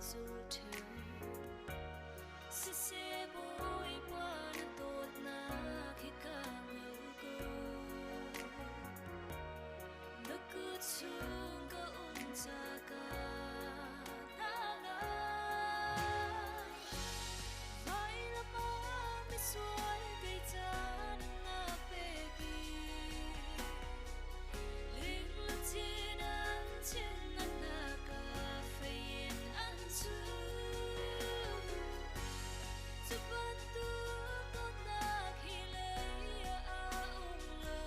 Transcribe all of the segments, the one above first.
zul ṭheu. Siseh Bawipa na dawtnak hi ka hngal ko. Na kut chung ka um ca ka hna ngai. Vailam ah misual kei ca na pek i Lingluchin an chin na ka fei in an chuh. Cu bantuk dawtnak hi lei ah a um lo.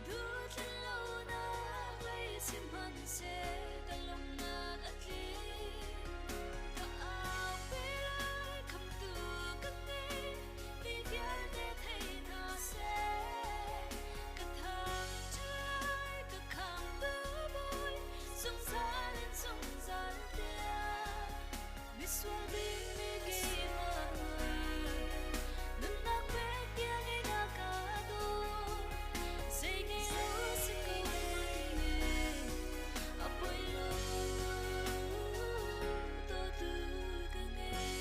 Duhthlinlonak lei sihmanhseh ka lawmhnak a tling. Ka aupi lai khamtu ka ngei, mi vialte thei hna seh. Ka thangṭhat lai, ka khamtu Bawi, zungzal in zungzal tiang. Misual bikmi keimah nunnak pek tiangin a ka dawt. Zei ngei lo si ko hmanh a poi lo dawtu ka ngei.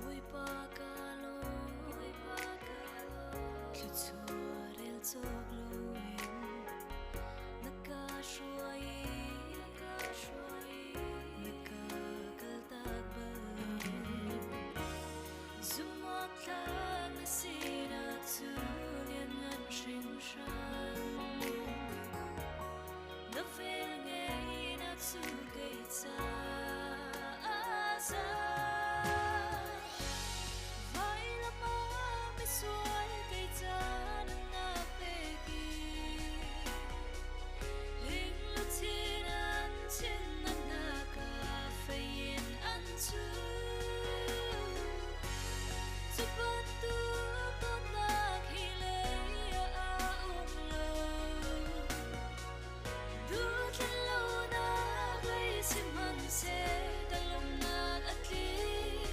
Bawipa ka lawm, Bawipa ka lawm, thluachuah rel cawk loin na ka hruai i na ka hruai i na ka kaltak bal lo. Zumhawktlak na sinak cu lianngan hringhran. Na velngeihnak cu kei caah za. Vailam ah misual kei ca nunnak pek i Lingluchin an chin nak ah fei in an chuh. Cu bantuk dawtnak hi lei ah a um lo. Duhthlinlonak lei sihmanhseh ka lawmhnak a tling.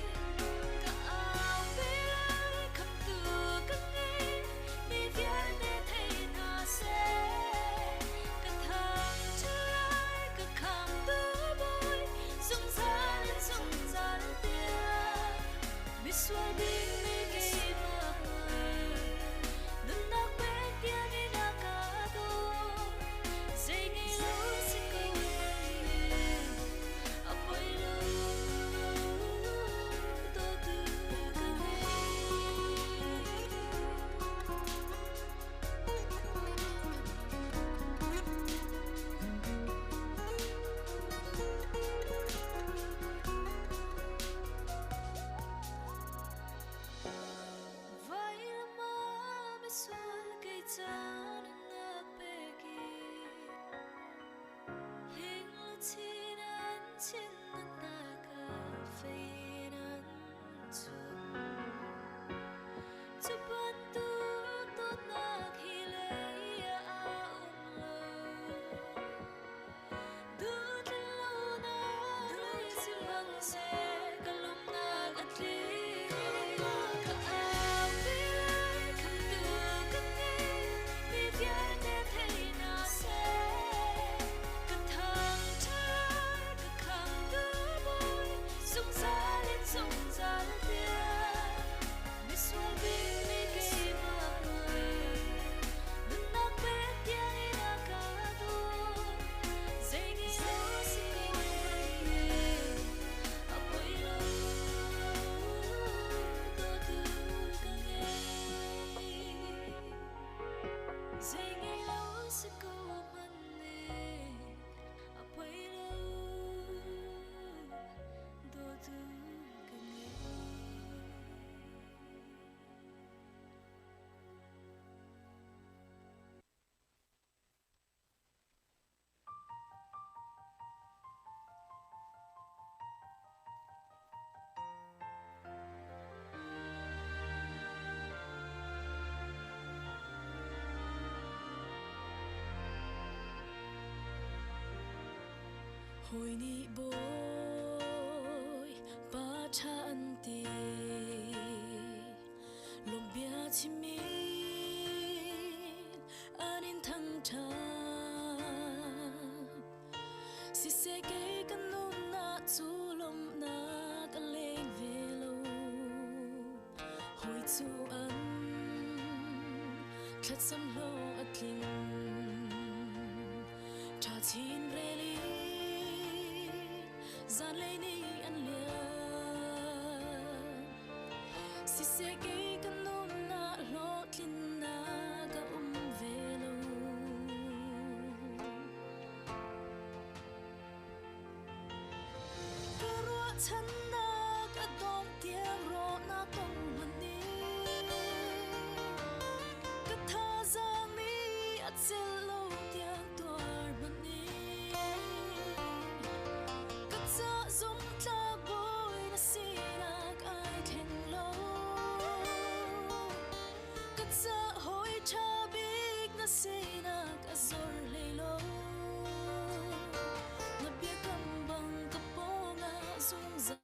Ka aupi lai khamtu ka ngei, mi vialte thei hna seh. Ka thangṭhat lai, ka khamtu Bawi, zungzal in zungzal tiang. Misual bikmi keimah nunnak pek tiangin a ka dawt. Zei ngei lo si ko hmanh a poi lo dawtu ka ngei. Vailam ah misual kei ca nunnak pek i Hingluchin an chin nak ah fei in an chuh. Cu bantuk dawtnak hi lei ah a um lo. Duhtlinglonak lei sihmanhseh ka lawmhnak a tling. Ka aupi lai khamtu ka ngei, mi vialte thei hna seh. Ka thangṭhat lai, ka khamtu Bawi, zungzal in zungzal tiang. Misual bikmi keimah nunnak pek tiangin a ka dawt. Zei ngei lo si ko hmanh a poi lo dawtu ka ngei. Zei ngei lo si ko hmanh a poi lo dawtu ka ngei. Hawi nih bawi pa ṭha an ti. Biachimmi an in thangṭhat. Siseh kei kan nunnak cu lawmhnak a leng ve lo. Hawi cu an thlacam hlawh a tling. Ṭha chin rel in zanlei ni an liam. Siseh kei kan nunnak hlawhtlinnak a um ve lo. Ka ruahchannak a dongh tiang rawhnak tong hmanh nih ka thazaang nih a celh lo tiang tuar hmanh nih ka ca zumtlak bawi na sinak ai thleng lo. Ka ca hawi ṭha bik na sinak a zor hlei lo. Na biakam bang ka pawngah zungzal.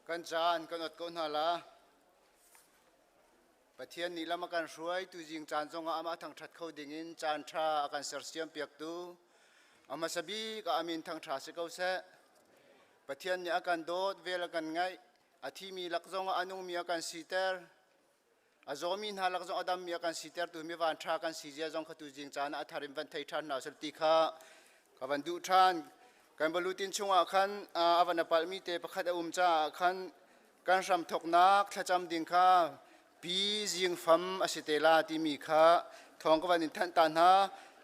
Kan caan kan ot ko hna la. Pathian nih lam a kan hruai tuzing caan zongah amah thangṭhat kho dingin caan ṭha a kan sersiam piaktu a hmasa bik ah a min thangṭha si ko seh. Pathian nih a kan dawt, vel a kan ngaih, a thimi lak zongah a nungmi a kan siter. A zawmi hna lak zong a dammi a kan sitertu mi van ṭha kan si zia zong kha tuzing caan ah a thar in van thei ṭhan hna usih ti kha ka van duh ṭhan. Kan balutin chungah khan a van a palhmi te pakhat a um caah khan kan hramthawknak thlacam ding kha pi zing fam a si te la timi kha thawng ka van in thanh ta hna.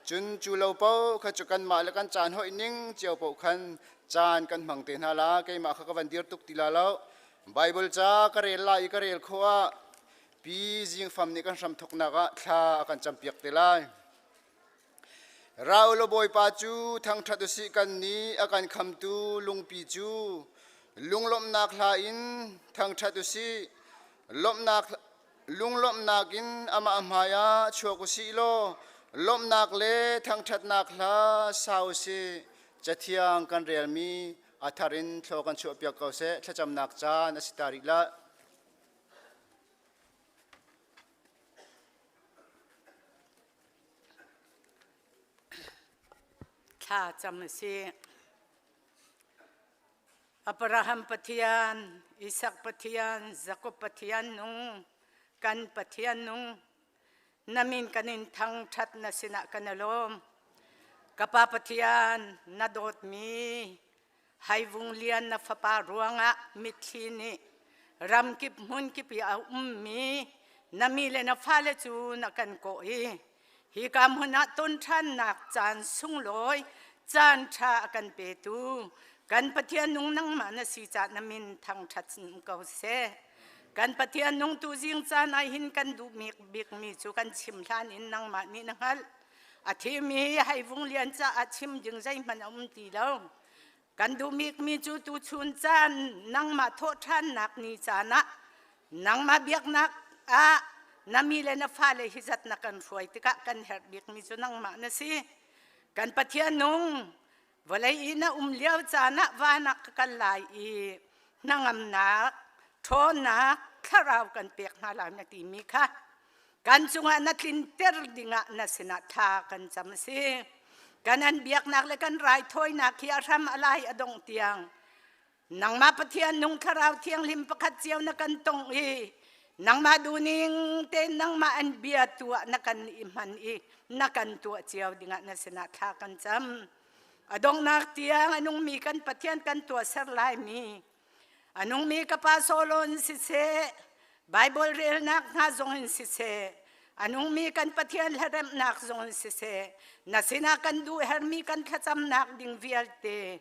Cun cu lo paoh kha cu kanmah le kan caan hoih ning cio paoh khan caan kan hmang te hna la. Keimah kha ka van dir tuk ti la lo. Baibal ca ka rel lai i ka rel khawh ah pi zingfam nih kan hramthawknak ah thla a kan campiak te lai. Ra u law Bawipa cu thangṭhat usih kan nih a kan khamtu lungpi cu lunglawmhnak hla in thangṭhat usih. Lawmhnak lunglawmhnak in amah hmai ah chuak usih law lawmhnak le thangṭhatnak hla sa usih. Cathiang kan relmi a thar in thlaw kan chuahpiak ko seh. Thlacamnak caan a si ta rih lah. Thla cam a si. Abraham Pathian, Isak Pathian, Jakob Pathian nung, kan Pathian nung, na min kan in thangṭhat na sinah kan i lawm. Ka Pa Pathian, na dawtmi Haivung Lian na fapa ruangah mitthli nih ramkip hmunkip i a ummi na mi le na fale cu na kan kawh i hika hmun ah ton ṭhannak caan sunglawi caan ṭha a kan petu kan Pathian nung nangmah na si caah na min thangṭhat ko seh. Kan Pathian nung tuzing caan ah hin kan duh bikmi cu kan chim hlan in nangmah nih na hngalh. A thimi hei vung lian caah chim ding zeihmanh a um ti lo. Kan duhmikmi cu tuchun caan nangmah thawhṭhannak ni caan ah nangmah biaknak ah na mi le na fale hi zat na kan hruai tikah kan herh bikmi cu nangmah na si. Kan Pathian nung vawlei i na um lio caan ah van ah ka kal lai i hnangamnak, ṭhawnnak, thlarau kan pek hna lai na timi kha kan cungah na tlinter dingah na sinah thla kan cam a si. Kan an biaknak le kan raithawinak hi a hram a lai a dongh tiang nangmah Pathian nung thlarau thianghlim pakhat cio na kan tong i nangmah duhning tein nangmah an bia tuah na kan i hman i na kan tuah cio dingah na sinah thla kan cam. A donghnak tiang a nungmi kan Pathian kan tuahser laimi A nungmi ka pa Solon siseh, Baibal relnak hna zong in siseh, a nungmi kan Pathian hlaremhnak zong in siseh, na sinah kan duh hermi kan thlacamnak ding vialte,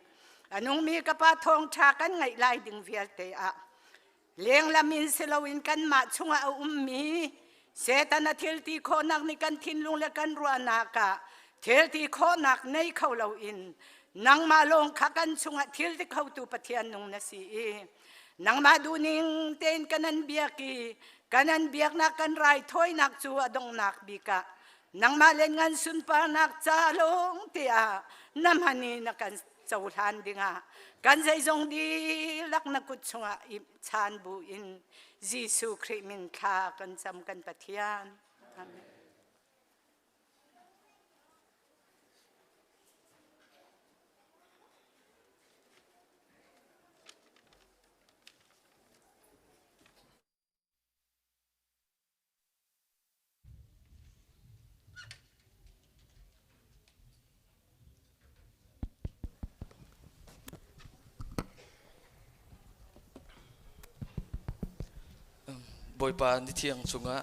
a nungmi ka pa thawngṭha kan ngaih lai ding vialte ah, lenglam in si loin kanmah chungah a ummi Satan a thil ti khawhnak nih kan thinlung le kan ruahnak ah thil ti khawhnak nei kho loin nangmah lawng kha kan chungah thil ti khotu Pathian nung na si i nangmah duhning tein kan an biak i kan an biaknak kan raithawinak cu a donghnak bik ah nangmah le ngan sunparnak ca lawng tiah na hman i na kan cohlan dingah kan zeizong dihlak na kut chungah i chan bu in Jesuh Khrih min thla kan cam kan Pathian. Amen. Bawipa ni thiang chungah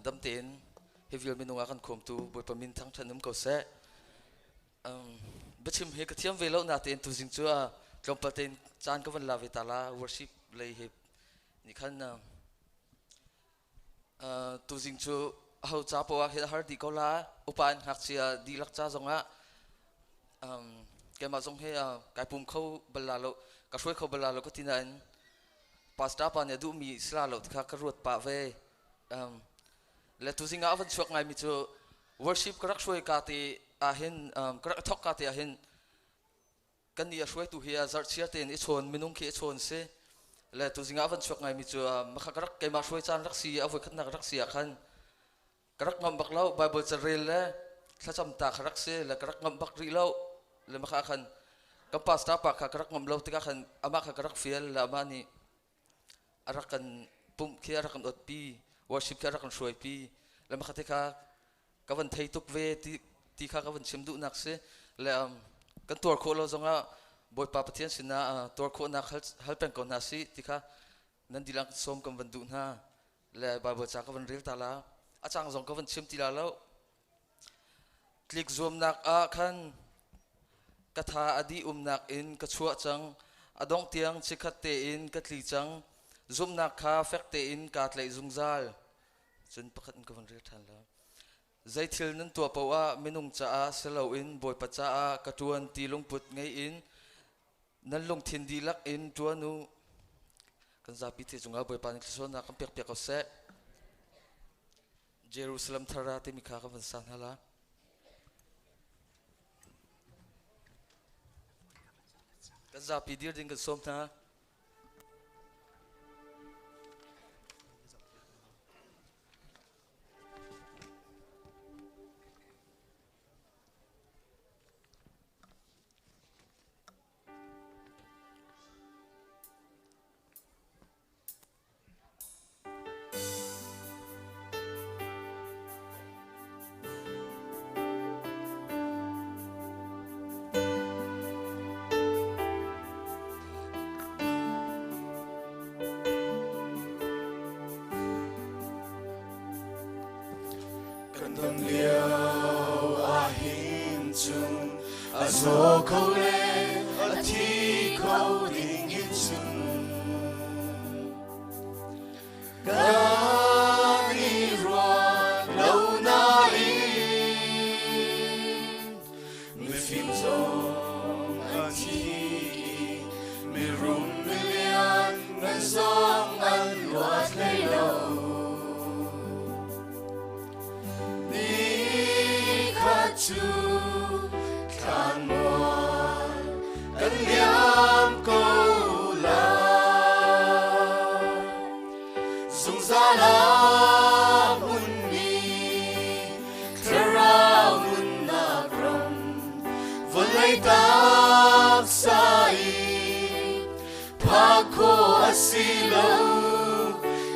dam tein hi vial minung ah kan khawmtu Bawipa min thangṭhat um ko seh. Biachim hi ka thiam ve lo natein tuzing cu tlawmpal tein caan ka van la ve ta la worship lei he nih khan Tuzing cu aho ca poah ah hin a har dih ko la. Upa in ngakchia dihlak ca zongah keimah zong hi kai pum kho bal la lo, ka hruai kho bal la lo ka ti nain pastor pa nih a duhmi si la lo ti kha ka ruat pah ve. Le tuzing ah a van chuak ngaimi cu worship ka rak hruai ka te ahhin ka rak thawk ka te ahhin Kannih a hruaitu hi a zarhchiar tein i chawn minung khi i chawn si. Le tuzing ah a van chuak ngaimi cu makha ka rak keimah hruai caan rak si i a voikhatnak rak si ah khan ka rak ngamh bak lo Bible carel le thlacam ta kha rak si le ka rak ngamh bak rih lo le makha khan kan pastor pa kha ka rak ngamh lo tikah khan amah kha ka rak fial le amah nih a rak kan pumh khi a rak kan otpi worship khi a rak kan hruaipi le makha te kha ka van thei tuk ve ti ti kha ka van chim duhnak si le kan tuar khawh lo zongah Bawipa Pathian sinah tuar khawhnak hal, hal peng ko hna si ti kha nan dihlak sawm kan van duh hna le Bible ca ka van rel ta la a cang zong ka van chim ti la lo tlik zuamnak ah khan ka tha a dih umnak in ka chuah cang a dongh tiang chikkhat tein ka tli cang zumhnak kha fek tein kaa tlaih zungzal Cun pakhat in ka van rel ṭhan la. Zei thil nan tuah paoh ah minung caah si loin Bawipa caah ka ṭuan ti lungput ngei in nan lungthin dihlak in ṭuan u. Kan zapi te cungah Bawipa nih thluachuahnak kan pekpiak ko seh. Jerusalem thar ah timi kha ka van sa hna la. Kan zapi dir ding kan sawm hna. Kan dam lio ahhin cun a zaw kho le a thi kho ding hin cun Kan i ruah lo nain. Mifim zong an thi i mirum milian ngan zong an luat hlei lo. Ni khat cu thlanmual kan liam ko lai. Zungzal ah hmunmi thlarau nunnak ram vawlei taksa i phak khawh a si lo.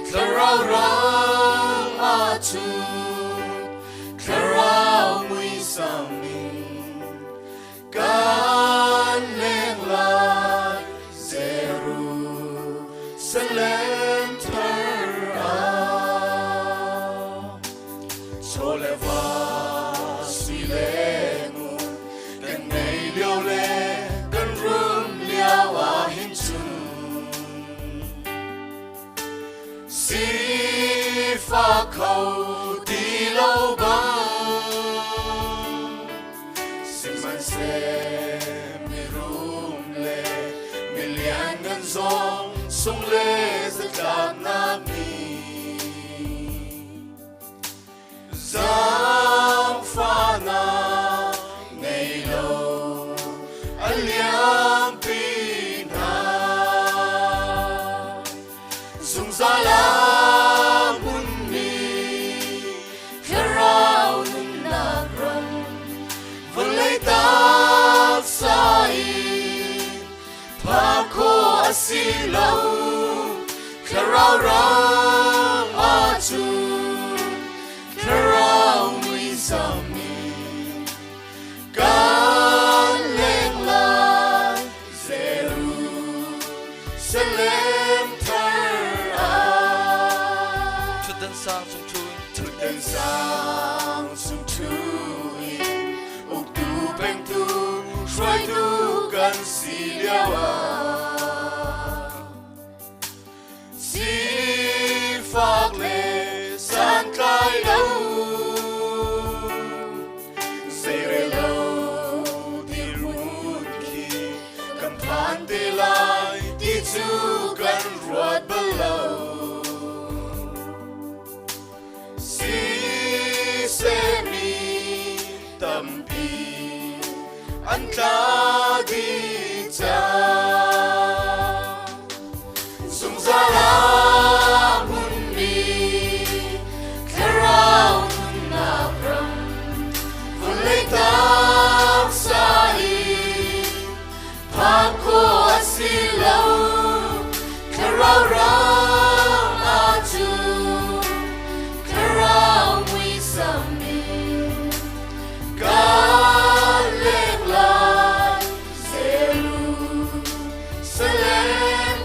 Thlarau ram ahcun thlarau muisam in kan leng lai Jerusalem thar ah. Chaw le va sui le ngun kan ngei lio le kan rum lio ah hin cun sifak kho ti lo bang sihmanhseh mirum le milianngan zong sung le zatlaknak nih zaangfahnak ngei lo a liampi hna. Zungzal ah hmunmi thlarau nunnak ram vawlei taksa i phak khawh a si lo. Thlarau ram ahcun thlarau muisam in kan leng lai Jerusalem thar ah. Ṭhutdan sang cung ṭhu in Ṭhutdan sang cung ṭhu in uktu pengtu hruaitu kan si lio ah sifak le santlai lo zeirel lo dirhmun khi kan phan te lai ti cu kan ruat bal lo. Sisehmi tampi an tla dih cang. Zungzal ah hmunmi thlarau nunnak ram vawlei taksa i phak khawh a si lo. Thlarau ram ahcun thlarau muisam in kan leng lai Jerusalem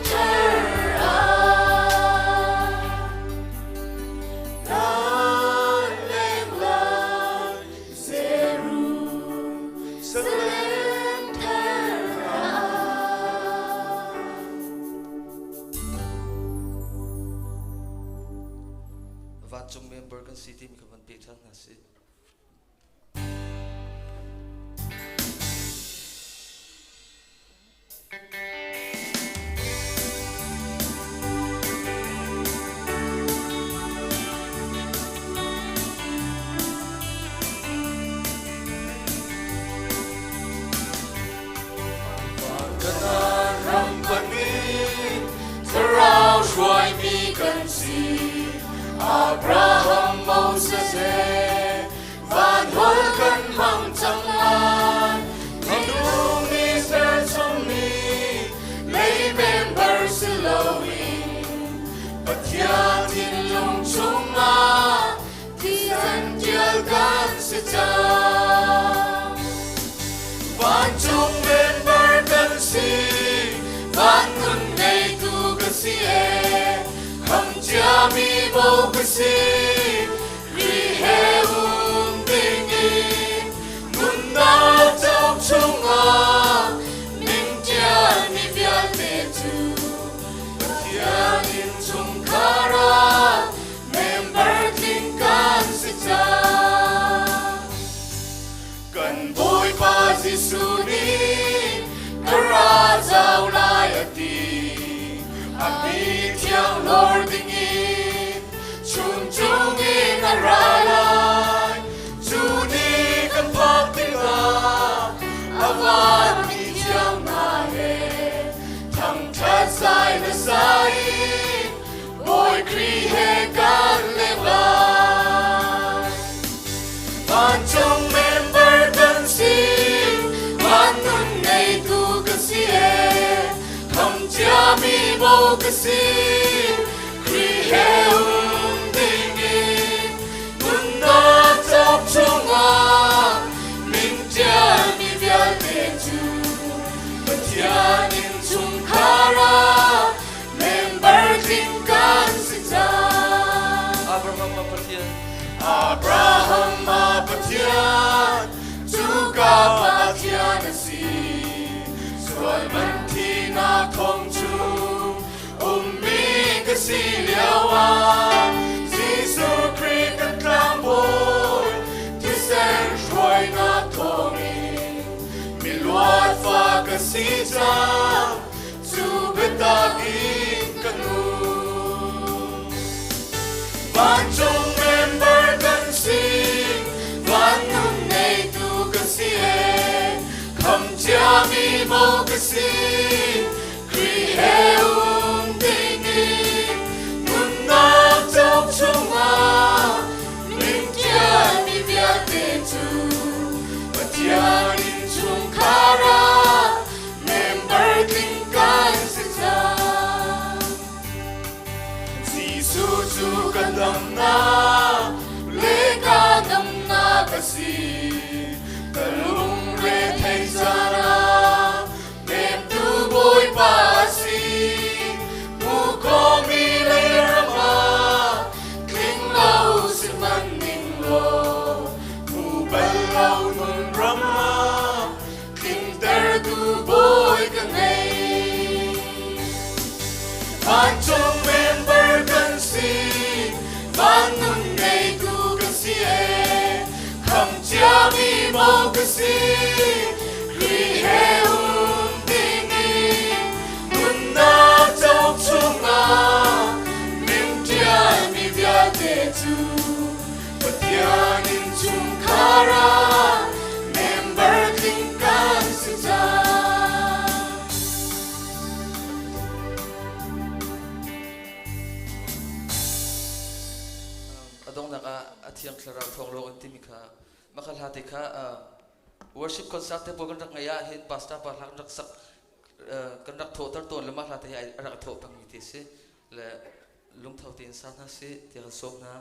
thar ah. Kan leng lai Jerusalem thar ah. Vancung member kan si timi kha van pe ṭhan hna sih. Kanaan ram panin thlarau hruaimi kan si. Abraham, Moses he van hol kan hmang cang lai. Minung nih serchungmi lei member si loin Pathian thinlung chungah thisen tial kan si cang. Vancung member kan si, van nun ngeitu kan si e, kham ciami bo kan si, Khrih he um dingin nunnak cauk chungah min ṭialmi vialte cu Pathian innchungkhar ah member tling kan si cang. Kan Bawipa Jesuh nih ka ra zau lai a ti. A mi thiang lor dingin chungchung in a ra lai. Cu ni kan phak tikah a vanmi thiang hna he thangṭhat zai na sai in Bawi Khrih he kan leng lai. Vancung member kan si, van nun ngeitu kan si e, kham ciami bo ka si, Khrih he um dingin nunnak cauk chungah min ṭialmi vialte cu Pathian innchungkhar ah member tling kan si cang. Abraham a Pathian. Abraham a Pathian, cuka Pathian a si. Sual man thinak thong cu ummi ka si lio ah Jesuh Khrih kan tlangbawi thisen hruainak thawngin miluat fa ka si cang cu biatak in ka nung. Vancung member kan si, van nun ngeitu kan si e, kham ciami mo ka si, Khrih he um dingin nunnak cauk chungah min ṭialmi vialte cu Pathian innchungkhar ah member tling kan si cang. Jesuh cu kan damnak le ka damnak a si. Ka lungre thei caan ah Hnemtu Bawipa a si, hmuh khawhmi lei ram ah tling lo sihmanhning law, hmu bal lo nun ram ah tlintertu Bawi ka ngei. Vancung member kan si, van nun ngeitu kan si e, kham ciami maw ka si, Khrih he um dingin nunnak cauk chungah min ṭialmi vialte cu Pathian innchungkhar ah member tling kan si cang. A donghnak ah a thiang thlarau thawng lawng an timi kha maka hla te kha worship concert te pawl kan rak ngeih ah hin pastor pa hla kan rak sak kan rak thawhter tawn le mah hla te hi a rak thawh pengmi te si le lungtho tein sa hna sih tiah kan sawm hna.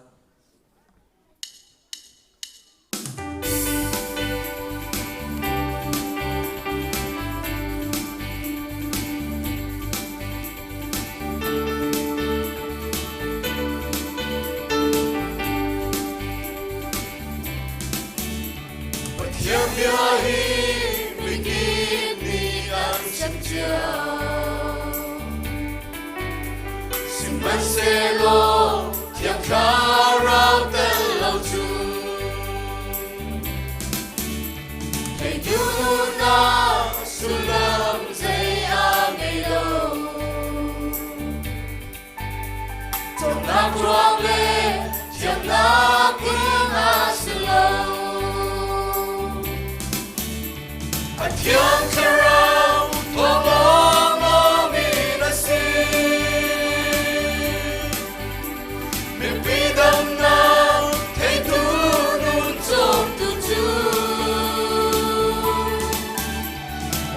Pathian bia hi mikip nih an chim cio. Sihmanhsehlaw Thiang Thlarau tel lo cu theitu nunnak sullam zei a ngei lo. Cawnnak ruang le thiamnak in a si lo. A Thiang Thlarau thawng lawnglawng in a si. Mipi damnak theitu nun cawmtu cu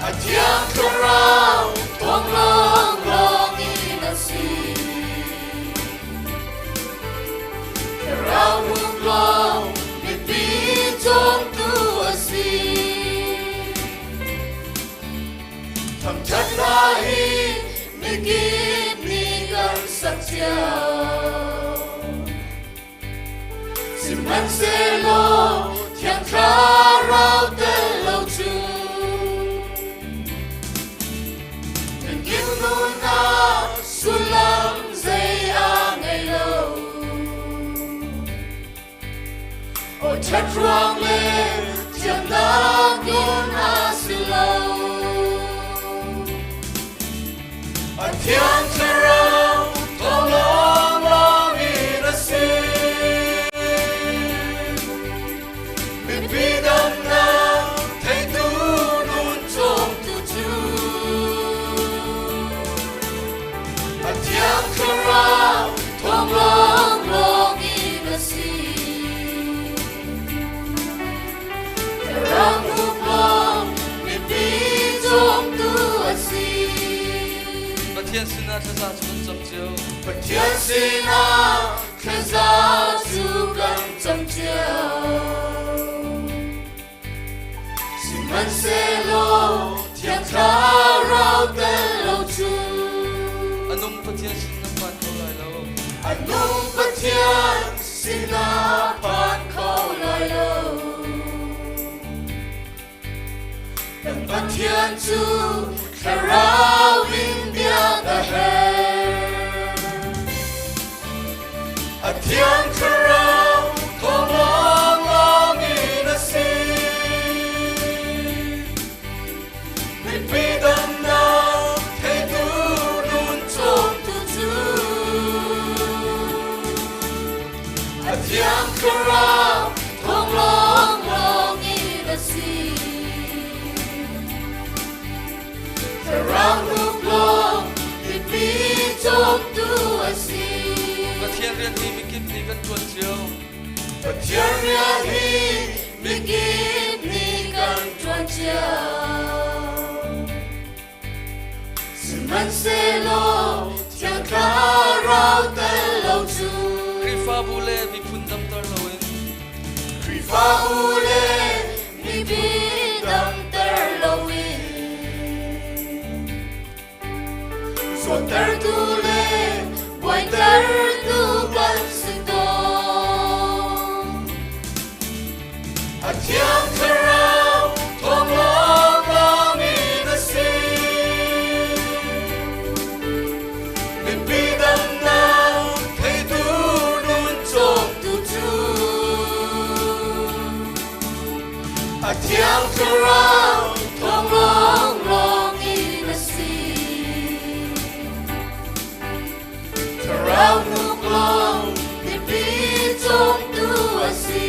A Thiang Thlarau thawng lawnglawng in a si. Thlarau hmuk lawng mipi cawmtu a si. Thangṭhat hla hi mikip nih kan sak cio. Sihmanhsehlaw Thiang Thlarau tel lo cu Engkim nunnak sullam zei a ngei lo. Aw ṭhat ruang le thiamnak in a. Pathian sinah thlaza cu kan cam cio. Pathian sinah thlaza cu kan cam cio. Sihmanhsehlaw Thiang Thlarau tel lo cu A nung Pathian sin na phan kho lai lo. A nung Pathian sinah phan kho lai lo. Kan Pathian cu Thlarau in biak a herh. A Thiang Thlarau thawng lawnglawng in a si. Mipi damnak theitu nun cawmtu cu A Thiang Thlarau thawng lawnglawng in a si. Thlarau hnuk lawng mipi cawmtu a si. Pathian rian hi mikip nih kan ṭuan cio. Pathian rian hi mikip nih kan ṭuan cio. Sihmanhsehlaw Thiang Thlarau tel lo cu Khrihfabu le miphun damter loin Khrihfabu le mipi damter loin Zawttertu le buaitertu kan si tawn. A Thiang Thlarau thawng lawnglawng in a si. Mipi damnak theitu nun cawmtu cu A Thiang Thlarau thawng lawnglawng in a si. Thlarau hnuk lawng mipi cawmtu a si.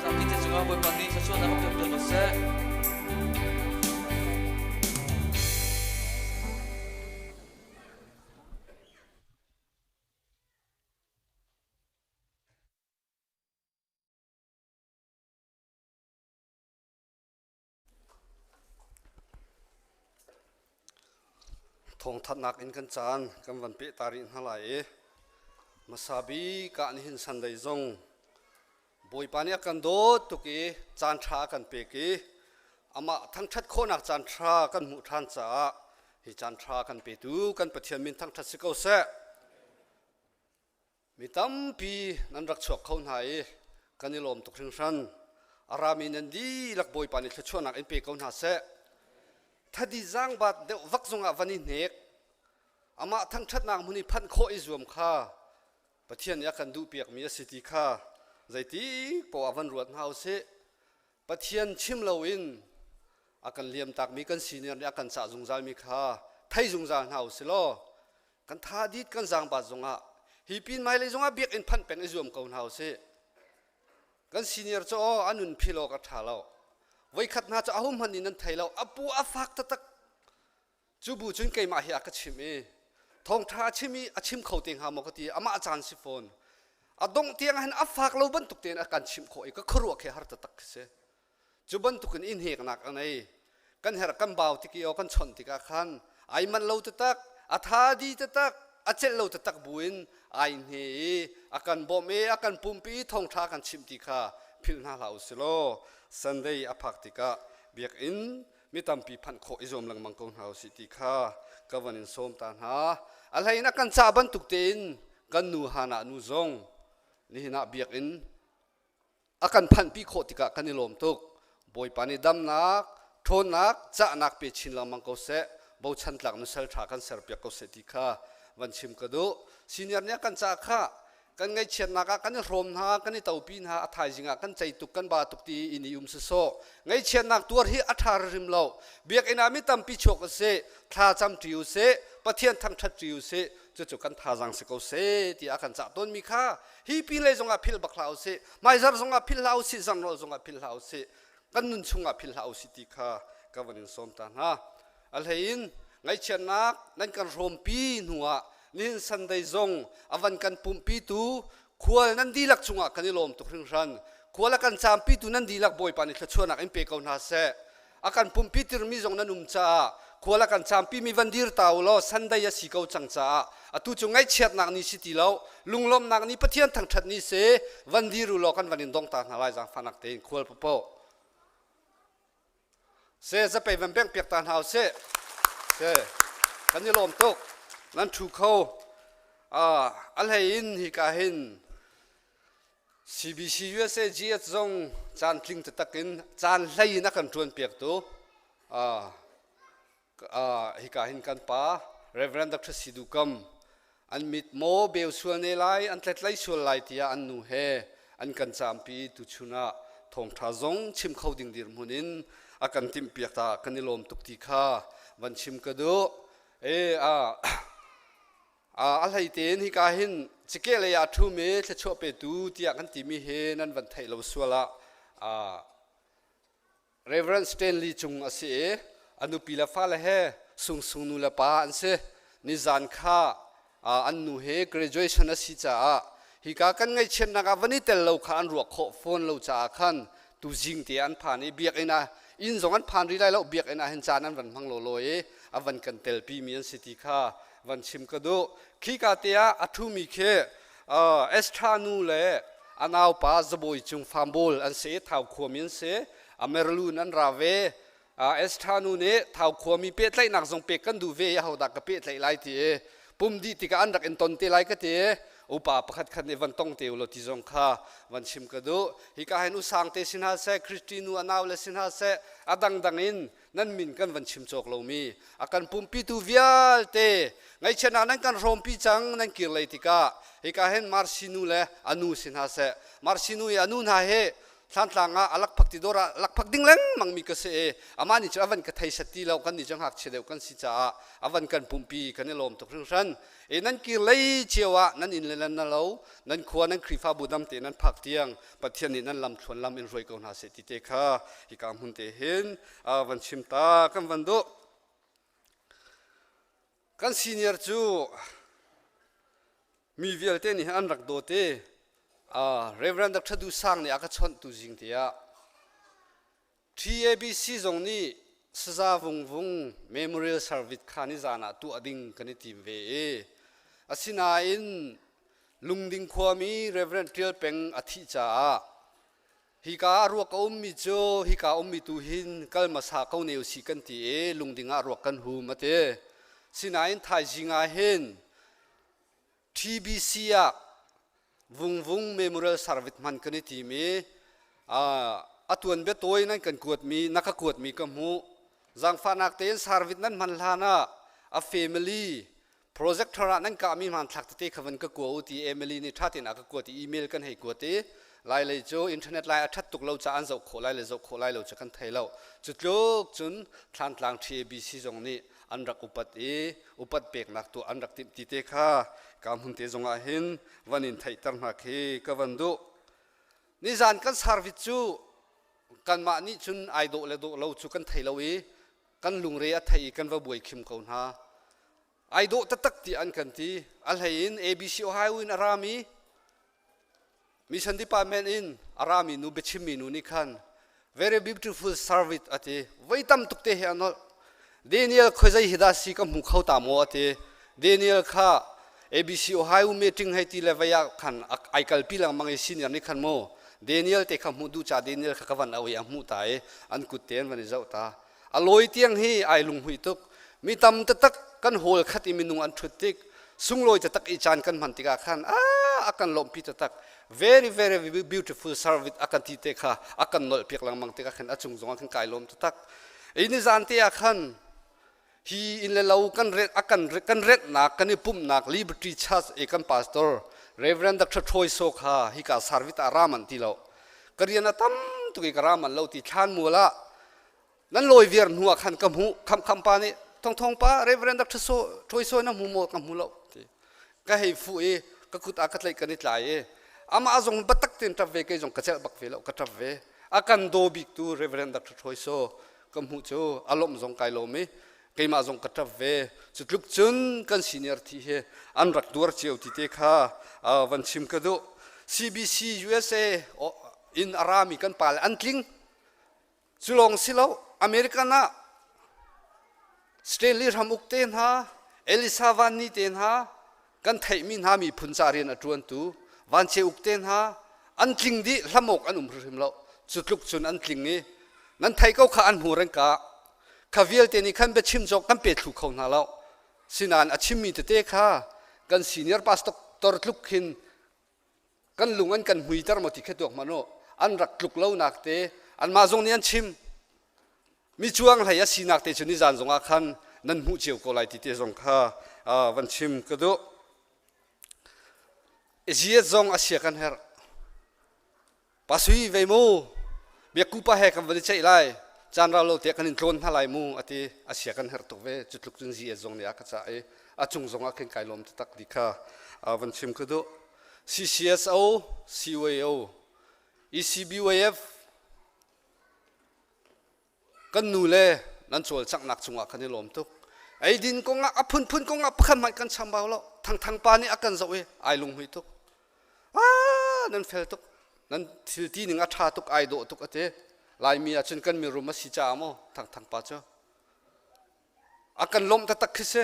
Zapi te cungah Bawipa nih thluachuahnak a pek piak ko seh. Thawngthanhnak in kan caan kan van peh ta rih hna lai i hmasa bik ah nihin Sunday zong Bawipa nih a kan dawt tuk i caan ṭha a kan pek i amah thangṭhat khawhnak caan ṭha kan hmuh ṭhan caah hi caan ṭha kan petu kan Pathian min thangṭhat si ko seh. Mi tampi nan rak chuak kho hna i kan i lawm tuk hringhran. A rami nan dihlak Bawipa nih thluachuahnak in pe ko hna seh. Thadi zaangbat deuh vak zongah van i hnek. Amah thangṭhatnak hmun i phanh khawh i zuam kha Pathian nih a kan duhpiakmi a si ti kha zeiti poah ah van ruat hna u sih. Pathian chim loin a kan liamtakmi kan senior nih a kan cah zungzalmi kha thei zungzal hna u si law kan tha dit kan zaangbat zongah hi pin hmailei zongah biakinn phanh peng i zuam ko hna u sih. Kan senior cu aw a nun phil awk a ṭha lo. Voikhat hna cu ahohmanh nih nan thei lo. A pu a fak taktak. Cu bu cun keimah hi a ka chimh i thawngṭha a chim i a chim kho te hnga maw ka ti amah caan si fawn. A dongh tiang hin a fak lo bantuk tein a kan chimh khawh i ka khuaruah khi har taktak khi si. Cu bantukin i hneknak a ngei. Kan herh kan bau tik i aw kan chawnh tikah khan ai manh lo taktak, a tha di taktak, a celh lo taktak buin ai hne i a kan bawmh i a kan pumpi i thawngṭha kan chimh ti kha philh hna hlah u si law Sunday a phak tikah biakinn mi tampi phanh khawh i zuam lengmang ko hna usih ti kha ka van in sawm ta hna. A hlei in a kan cah bantuk tein kan nu Hannah nu zong nihin ah biakinn a kan phanhpi khawh tikah kan i lawm tuk. Bawipa nih damnak, ṭhawnnak, cahnak pe chin lengmang ko seh. Bochan tlak nusal ṭha kan serpiak ko seh ti kha van chim ka duh. Senior nih a kan cah kha kan ngaihchiatnak ah kan i hrawm hna, kan i topi hna, a thaizing ah kan cei tuk, kan ba tuk ti in i um sawsawh. Ngaihchiatnak tuar hi a ṭha hrim lo. Biakinn ah mi tampi chuak u sih, thla cam ṭi u sih, Pathian thangṭhat ṭi u sih, cucu kan thazaang si ko seh tiah a kan cah tawnmi kha hi pinlei zongah philh bak hlah usih hmaizarh zongah philh hlah usih zarhnawl zongah philh hlah usih kan nun chungah philh hlah usih ti kha ka van in sawm ta hna a hlei in ngaihchiatnak nan kan hrawmpi hnuah nihin Sunday zong a van kan pumhpi tu khual nan dihlak chungah kan i lawm tuk hringhran. Khual a kan caampitu nan dihlak Bawipa nih thluachuahnak in pe ko hna seh. A kan pumpi tirmi zong nan um caah khual a kan campimi van dir ta u law Sunday a si ko cang caah atu cu ngaihchiatnak ni si ti lo lunglawmhnak ni Pathian thangṭhat ni si van dir u law kan van in dong ta hna lai zaangfahnak tein khual papoh se zapei van bengh piak ta hna u sih se kan i lawm tuk nan ṭhu kho a hlei in hika hin CBC USA GS zong caan tling taktak in caan hlei in a kan ṭuan piaktu hika hin kan pa Reverend Dr. Sidu Kam an mit maw beu sual ne lai an tletlei sual lai tiah an nu he an kan caampi tuchun ah thawngṭha zong chim kho ding dirhmun in a kan timhpiak ta kan i lawm tuk ti kha van chim ka duh. E a A hlei tein hika hin cike lei ah ṭhumi thluachuah petu tiah kan timi hi nan van theih lo sual ah Reverend Stanley Cung a si i a nupi le fale he Sungsung nu le pa an si. Nizan kha an nu he graduation a si caah hika kan ngaihchiatnak ah van i tel lo kha an ruah khawh fawn lo caah khan tuzing te an phan i biakinn ah inn zong an phan rih lai lo biakinn ah hin caan an van hmang lawlaw i a van kan telpi mi an si ti kha van chim ka duh. Khika te ah a ṭhumi khi Esther nu le a naupa Zabawi Cung Fambawl an si i Thau khuami an si. Amerlun an ra ve. Esther nu nih Thau khuami pehtlaihnak zong pek kan duh ve i ahodah ka pehtlaih lai ti i pum dih tikah an rak in ton te lai ka ti i upa pakhat khat nih van tong te u law ti zong kha van chim ka duh. Hika hin usang te si hna seh, Christy nu a nau le si hna seh, a dangdang in nan min kan van chim cawk lomi a kan pumpitu vialte ngaihchiatnak nan kan hrawmpi cang nan kir lei tikah hika hin Marcy nu le a nu si hna seh Marcy nu i a nu hna hi Thlantlang ah a lakphak ti dawr ah lakphak ding lengmang mi ka si i amah nih cu a van ka thei set ti lo kan nih cu ngakchia deuh kan si caah a van kan pumpi kan i lawm tuk hringhran i nan kir lei cio ah nan inn le nan na lo nan khua nan Khrihfabu dam te nan phak tiang Pathian nih nan lam thluan lam in hruai ko hna seh ti te kha hika hmun te hin van chim ta kan van duh. Kan senior cu mi vialte nih an rak dawt i Reverend Dr. Du Sang nih a ka chawnh tu zing te ah TABC zong nih Saza Vung Vung Memorial Service kha ni zan ah tuah ding kan i tim ve i asinain Lungding khuami Reverend Tial Peng a thih caah Hika ah ruak a ummi cu hika ummi tu hin kal hmasa ko ne usih kan ti i lungding ah ruak kan hum a ti. Sinain thaizing ah hin TBC ah Vungvung Memorial Service hman kan i tim i a tuan biatawi nan kan kuatmi na ka kuatmi ka hmuh. Zaangfahnak tein service nan hman hlan ah a family Projector ah nan kahmi hmanthlak tete kha van ka kua u ti Emily nih ṭha tein a ka kuat i email kan hei kuat i Lailei cu internet lai a ṭhat tuk lo caah an zoh khawh lai le zoh khawh lai lo cu kan thei lo. Cu tluk cun Thlantlang TABC zong nih an rak upat i upat peknak tuah an rak timh ti te kha ka hmun te zong ah hin van in theihter hna khi ka van duh. Nizan kan service cu kanmah nih cun ai dawh le dawh lo cu kan thei lo i kan lungre a thei i kan va buai khim ko hna. Ai dawh taktak ti an kan ti. A hlei in ABC Ohio in a rami Mission Department in a rami nu biachimmi nu nih khan very beautiful service a ti. Voi tam tuk te he a nolh. Daniel khuazei hi dah si ka hmu kho ta maw a ti. Daniel kha ABC Ohio meeting hei ti le vei ah khan ai kalpi lengmang i senior nih khan mu Daniel te kha hmuh duh ca Daniel kha ka van au i a hmuh ta i an kut te an van i zoh ta. A lawi tiang hi ai lunghuih tuk. Mi tam taktak kan hawl khat i minung an ṭhut tik sunglawi taktak i caan kan hman tikah khan a kan lawmhpi taktak. Very very beautiful service a kan ti te kha a kan nolh piak lengmang tikah khan a cung zongah khan kai lawm taktak. I nizan te ah khan hi inn le lo kan ret a kan kan retnak kan i pumhnak Liberty Church i kan pastor Reverend Dr. Troy So kha hika service ah ra man ti lo ka rian a tam tuk i ka ra man lo ti thlan mual ah nan lawi viar hnu ah khan ka hmuh kham kham pa nih thong thong pa Reverend Dr. So Troy So na hmu maw ka hmu lo ti ka hei fu i ka kut ah ka tlaih kan i tlai i amah zong biatak tein ṭap ve kei zong ka celh bak ve lo ka ṭap ve a kan daw bik tu Reverend Dr. Troy So ka hmuh cu a lawmh zong kai lawm i keimah zong ka ṭap ve cu tluk cun kan senior thi hi an rak tuar cio ti te kha van chim ka duh CBC USA. in a rami kan pale an tling. Cu lawng si lo, American ah Stanley Ramuk te hna, Elisa Van Ni te hna, kan theihmi hna miphun ca rian a ṭuantu Van Ce Uk te hna an tling dih hlam awk an um hrimhrim lo. Cu tluk cun an tling i nan thei ko kha an hmu reng ka. Kha vialte nih khan biachim cawk kan pe thlu kho hna lo. Sinain a chimmi tete kha kan senior pastor tluk khin kan lung an kan hmuiter maw ti kha tuak hmanh u an rak tluk lonak te anmah zong nih an chim mi cuang hlei a sinak te cu nizan zongah khan nan hmuh cio ko lai ti te zong kha van chim ka duh Ziat zong a sia kan herh pasui vei mu biakku pa he kan van i ceih lai caan rau lo te kan in tlawn hna lai mu ati a sia kan herh tuk ve cu tluk cun ziat zong nih a ka cah i a cung zong ah khin kai lawm taktak ti kha van chim ka duh CCSO, CUAO, ECBYF kan nu le nan cawlcanghnak cungah kan i lawm tuk. Eidin kongah a phunphun kongah pakhat hmanh kan chambau lo. Thangthang pa nih a kan zoh i ai lunghmui tuk. Ah, nan fel tuk. Nan thil ti ning a ṭha tuk, ai dawh tuk a ti. Laimi ahcun kan mirum a si caah maw Thangthang pa cu. A kan lawmh taktak khi si.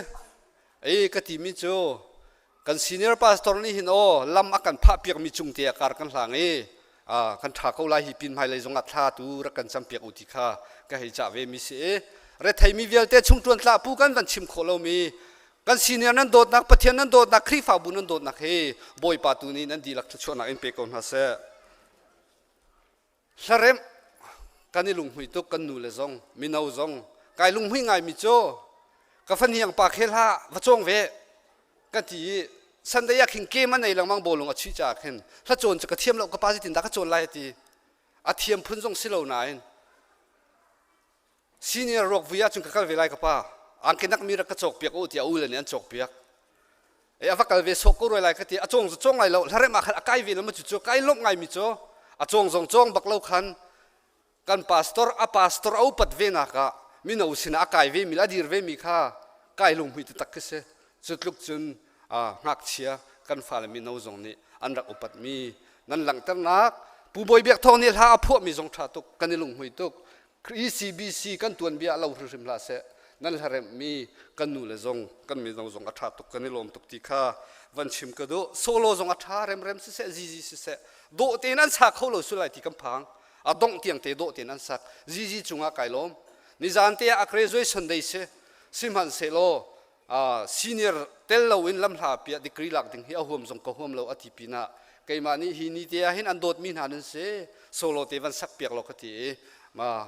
Ei ka timi cu kan senior pastor nih hin aw lam a kan phah piakmi cung te ah kar kan hlang i kan ṭha ko lai hi pin hmailei zongah thla tu rak kan cam piak u ti kha ka hei cah ve mi si i retheimi vialte chung ṭuan tlah pu kan van chim khawh lomi kan senior nan dawtnak Pathian nan dawtnak Khrihfabu nan dawtnak hi Bawipa tu nih nan dihlak thluachuahnak in pe ko hna seh. Hlaremh kan i lunghmui tuk kan nu le zong mino zong kai lunghmui ngaimi cu ka fahniang pa khel hlah va cawng ve ka ti i Sunday ah khin kem a nei lengmang bawlung a chuih caah khin hla cawn cu ka thiam lo ka pa zeitin dah ka cawn lai a ti a thiam phun zong si lo nain Senior ruak vui ahcun ka kal ve lai ka pa. Angki nak mi rak ka cawk piak u tiah u le nih an cawk piak. E a va kal ve sawh ko roi lai ka ti. A cawng cu cawng lai lo. Hlarem ah khan a kai ve lo ma cu cu kai lawmh ngai mi cu a cawng zong cawng bak lo khan kan pastor a pastor a upat ve nak ah mino sinah a kai ve mi le a dir ve mi kha kai lunghmui taktak khi si. Cu tluk cun ngakchia kan fale mino zong nih an rak upat mi nan langhternak Pu Bawi Biak Thawng nih hla a phuah mi zong ṭha tuk kan i lunghmui tuk. ECBC kan tuanbia lo hrimhrim hlah seh nan hlaremhmi kan nu le zong kan mino zong a ṭha tuk kan i lawm tuk ti kha van chim ka duh solo zong a ṭha remrem siseh zizi siseh dawh tein an sa kho lo sul lai ti kan phang a dongh tiang te dawh tein an sak zizi cungah kai lawm nizan te ah a graduation day si sihmanhsehlaw senior tel loin lamhla piah degree lak ding hi a huam zong ka huam lo a ti pinah keimah nih hi ni te ah hin an dawtmi hna nan si solo te van sak piak lo ka ti i ma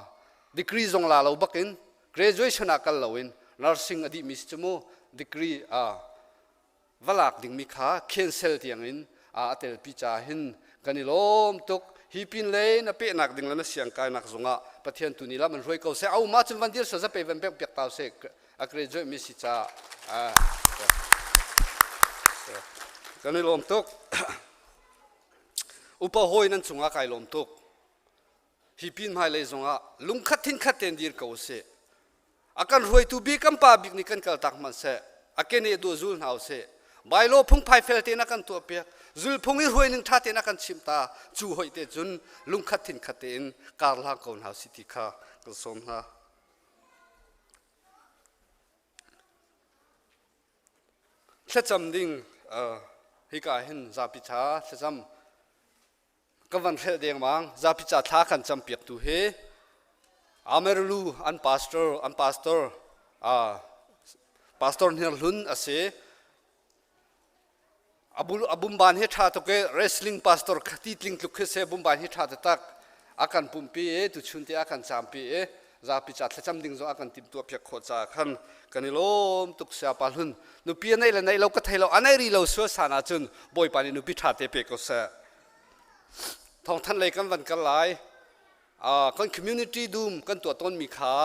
degree zong la lo bakin graduation ah kal loin nursing a dihmi si cu mu degree a va lak dingmi kha cancel tiangin a telpi ca hin kan i lawm tuk hi pin le na pehnak ding le na siang kainak zongah Pathian tu nih lam an hruai ko seh au ma cun van dir sa zape van bengh piak tau seh a graduate mi si ca kan i lawm tuk upa hawi nan cungah kai lawm tuk hi pin hmailei zongah lungkhat thinkhat tein dir ko usih a kan hruaitu bik kan pa bik nih kan kaltak hmanhseh a keneh duh zul hna usih bailo phungphai fel tein a kan tuahpiak zulphung i hruaining ṭha tein a kan chimh ta cu hoih te cun lungkhat thinkhat tein kar hlang ko hna usih ti kha kan sawm hna thlacam ding hika hin zapi tha thlacam Ka van hrelh dengmang. Zapi ca thla kan campiaktu hi Amerlu an pastor an pastor uh, pastor Hniarhlun a si. Abul abumban hi tha tuk i wrestling pastor ti tling tluk khi se bumban hi tha taktak a kan pumpi i tuchun te a kan campi i zapi ca thlacam ding zong a kan timhtuah piak khawh caah khan kan i lawm tuk sia pa hlun nupi a neih le neih lo ka thei lo a neih ri lo sual san ahcun bawipa nih nupi ṭha te pe ko seh thawngthanh lei kan van kal lai kan community dum kan tuah tawnmi kha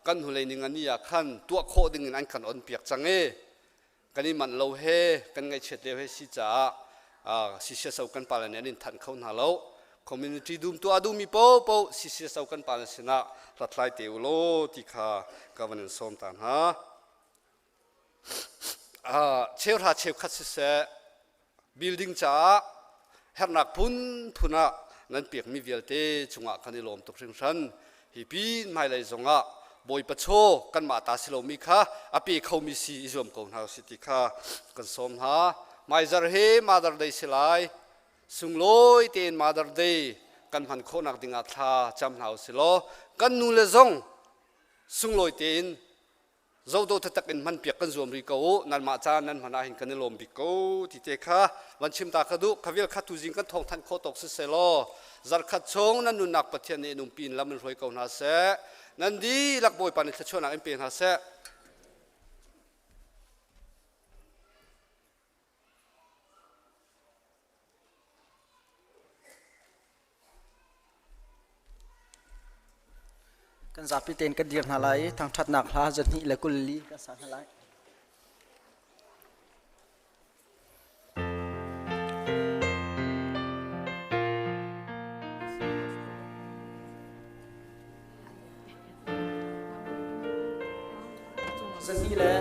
kan hnulei ning ani ah khan tuah khawh ding in an kan on piak cang i kan i manh lo he kan ngaihchiat lio he si caah CCSO kan pale nih an in thanh kho hna lo community dum tuah duhmi paohpaoh CCSO kan pale sinah hlathlai te u law ti kha ka van in sawm ta hna cheuhra cheukhat siseh building caah hernak phunphun ah. Nan pekmi vialte cungah kan i lawm tuk hringhran. Hi pin hmailei zongah Bawipa chaw kanmah ta si lomi kha a pe khomi si i zuam ko hna usih ti kha kan sawm hna. Maizar he Mother Day si lai. Sunglawi tein Mother Day kan hman khawhnak dingah thla cam hna usih law kan nu le zong sunglawi tein zodo taktak in hman piak kan zuam rih ko u. Nanmah caan nan hman ahhin kan i lawm bik ko ti te kha van chim ta ka duh. Kha vial kha tuzing kan thawng thanh khawh tawk siseh law zarkhat chung nan nunnak Pathian nih in umpi in lam in hruai ko hna seh. Nan dihlak Bawipa nih thluachuahnak in pe hna seh. Kan zapi tein kan dir hna lai i thangṭhatnak hla 224 kan sa hna lai. Zahnih le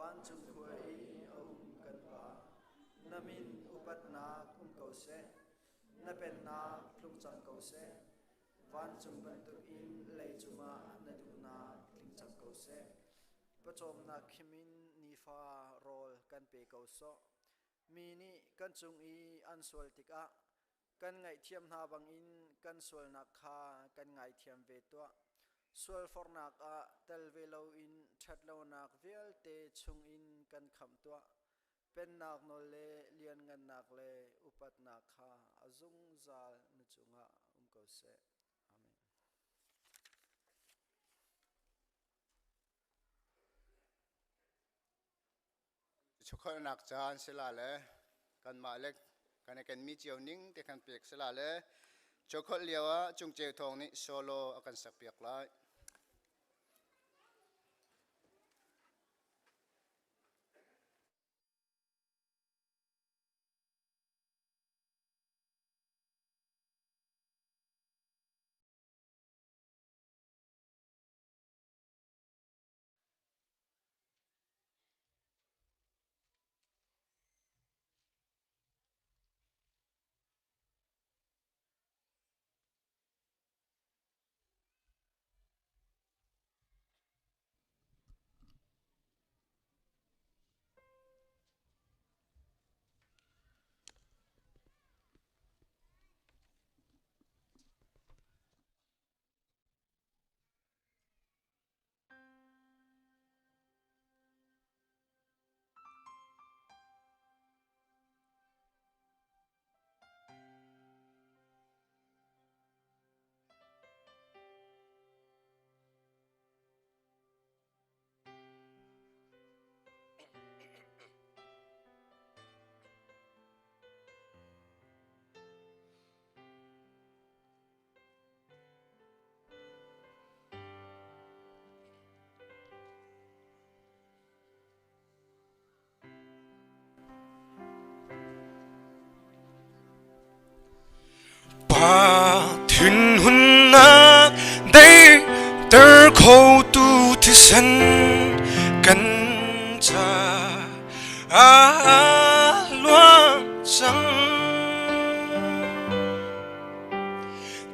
Vancung khua i a um kan Pa, na min upatnak um ko seh, na pennak tlung cang ko seh. Vancung bantukin leicung ah na duhnak tling cang ko seh. Pawcawmnak khimin nifa rawl kan pe ko sawh. Mi nih kan cung i an sual tikah kan ngaihthiam hna bangin kan sualnak kha kan ngaithiam ve tuah. Sualforhnak ah tel ve loin ṭhatlonak vialte chungin kan khamh tuah. Pennak nawl le lianngannak le upatnak kha a zungzal na cungah um ko seh. Amen. Chukholnak caan sila le kanmah le kan i kenmi cio ning te kan pek sila le chokholh lio ah Cungceu Thawng nih solo a kan sakpiak lai. Thinhunnak deiter khotu thisen kan ca a luang cang.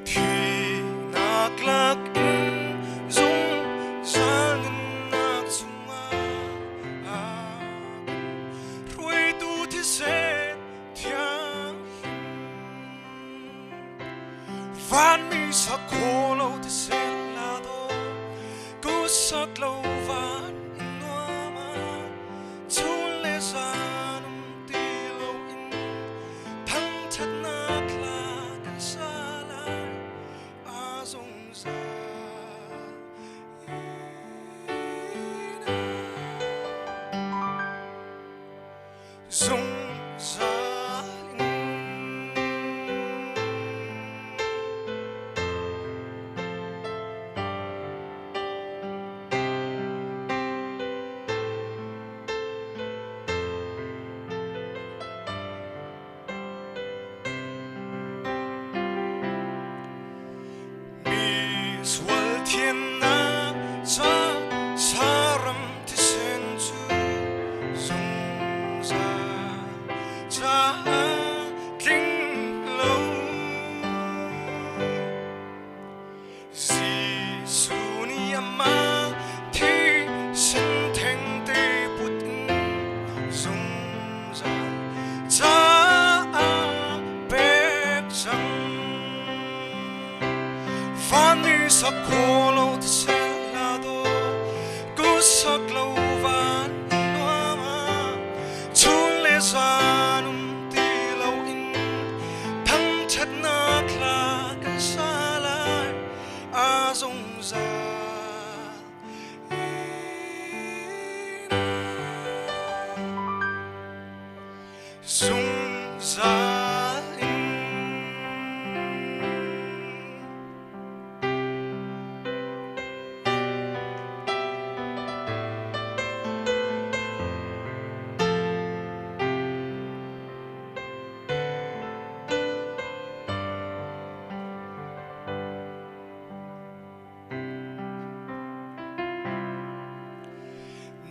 Thihnak lakin zungzal nunnak chungah a kan hruaitu thisen thianghlim. Vanmi sakhaw lo thisen la daw kusak lo van in nuam ah chun le zan um ti loin thangṭhatnak hla kan sa lai a zungzal in zungzal in. Mi sual thiannak ca saram thisen cu zungzal caah tling lo. Jesuh nih amah thisen thengte put in zungzal caah pek cang. Vanmi sakhaw lo thisen hla daw, kusak lo van nuam ah, chun le zan um ti loin thangṭhatnak hla kan sa lai a zungzal in zungzal in.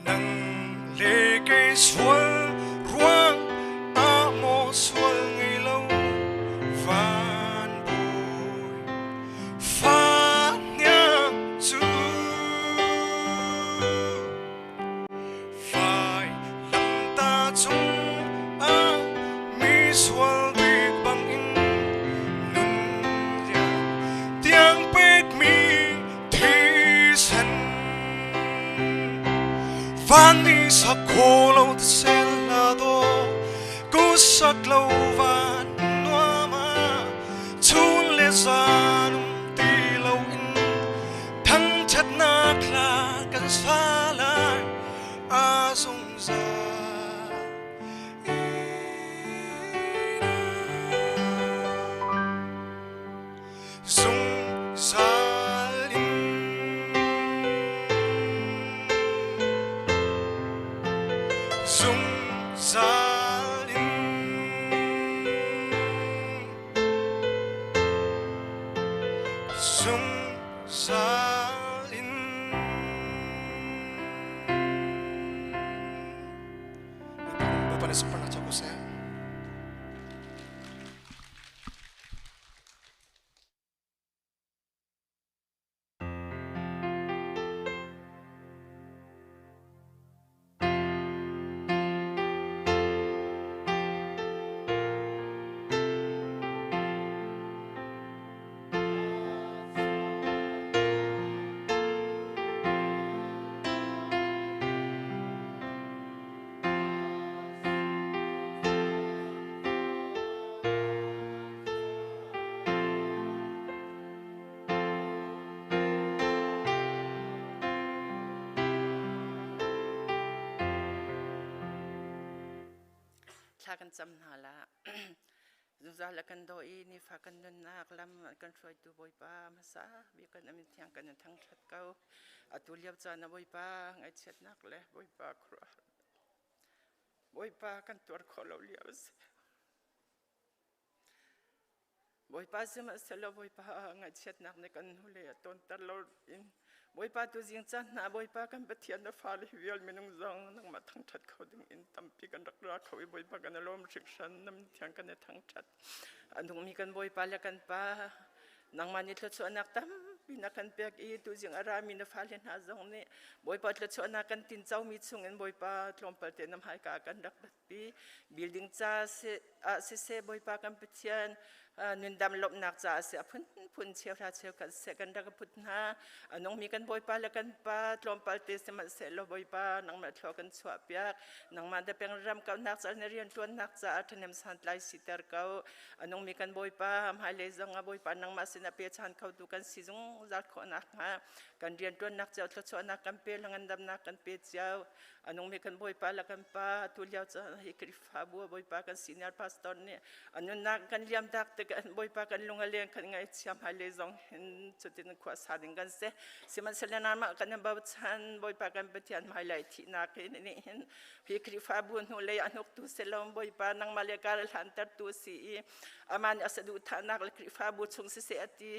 Nang le kei sual ruang ah maw sual ngei lo van bawi fa hniang cu Vai lamta cung ah mi sual bik bangin nun liam tiang pekmi thisen vanmi sakhaw lo sel la daw ku sak lo van nuam ah chun le zan um ti lo in Thangṭhatnak hla kan sa lai a zungzal zungzal in. Zungzal in. Zungzal in. Bapak nih sempurna cakap saya. Thla kan cam hna la. Zungzal le kan daw i nifa kan nunnak lam kan hruaitu Bawipa hmasa bik kan amin thiang kan in thangṭhat ko. Atu lio caan ah Bawipa ngaihchiatnak le Bawipa khuaruahhar Bawipa kan tuar khawh lo lio a si. Bawipa sihmanhsehlaw Bawipa ngaihchiatnak nih kan hnulei a tawnter lo in Bawipa tuzing caan hna Bawipa kan Pathian na fale hi vial minung zong nangmah thangṭhat kho ding in tampi kan rak ra kho i Bawipa kan i lawm hringhran na min thiang kan i thangṭhat. A nungmi kan Bawipa le kan Pa nangmah nih thluachuahnak tampi na kan pek i tuzing a rami na fale hna zong nih Bawipa thluachuahnak kan tincomi chungin Bawipa tlawmpal te na hmaika kan rak pi building ca ah siseh Bawipa kan Pathian nundam lawmhnak caah siseh a phunphun cheuhra cheukhat siseh kan rak put hna. A nungmi kan Bawipa le kan Pa tlawmpal te sihmanhsehlaw Bawipa nangmah thlua kan chuahpiak. Nangmah da peng ram kauhnak caah na rianṭuannak caah ṭhahnem santlai siter ko. A nungmi kan Bawipa hmailei zong ah Bawipa nangmah sinah pechan khotu kan si zungzal khawh nakhnga kan rianṭuannak cio thluachuahnak kan pe le ngandamnak kan pe cio. A nungmi kan Bawipa le kan Pa tu lio caan hi Khrihfabu Bawipa kan senior pastor nih a nunnak kan liam tak tik ah Bawipa kan lung a leng kan ngaihchia hmailei zong hin cutin khua sa ding kan si. Sihmanhsehlaw nangmah kan i bochan Bawipa kan Pathian hmailei thihnak hi nih hin hi Khrihfabu hnulei a hnuktu si lo Bawipa nangmah le kar hlantertu si i amah nih a saduhthahnak le Khrihfabu chung siseh a ti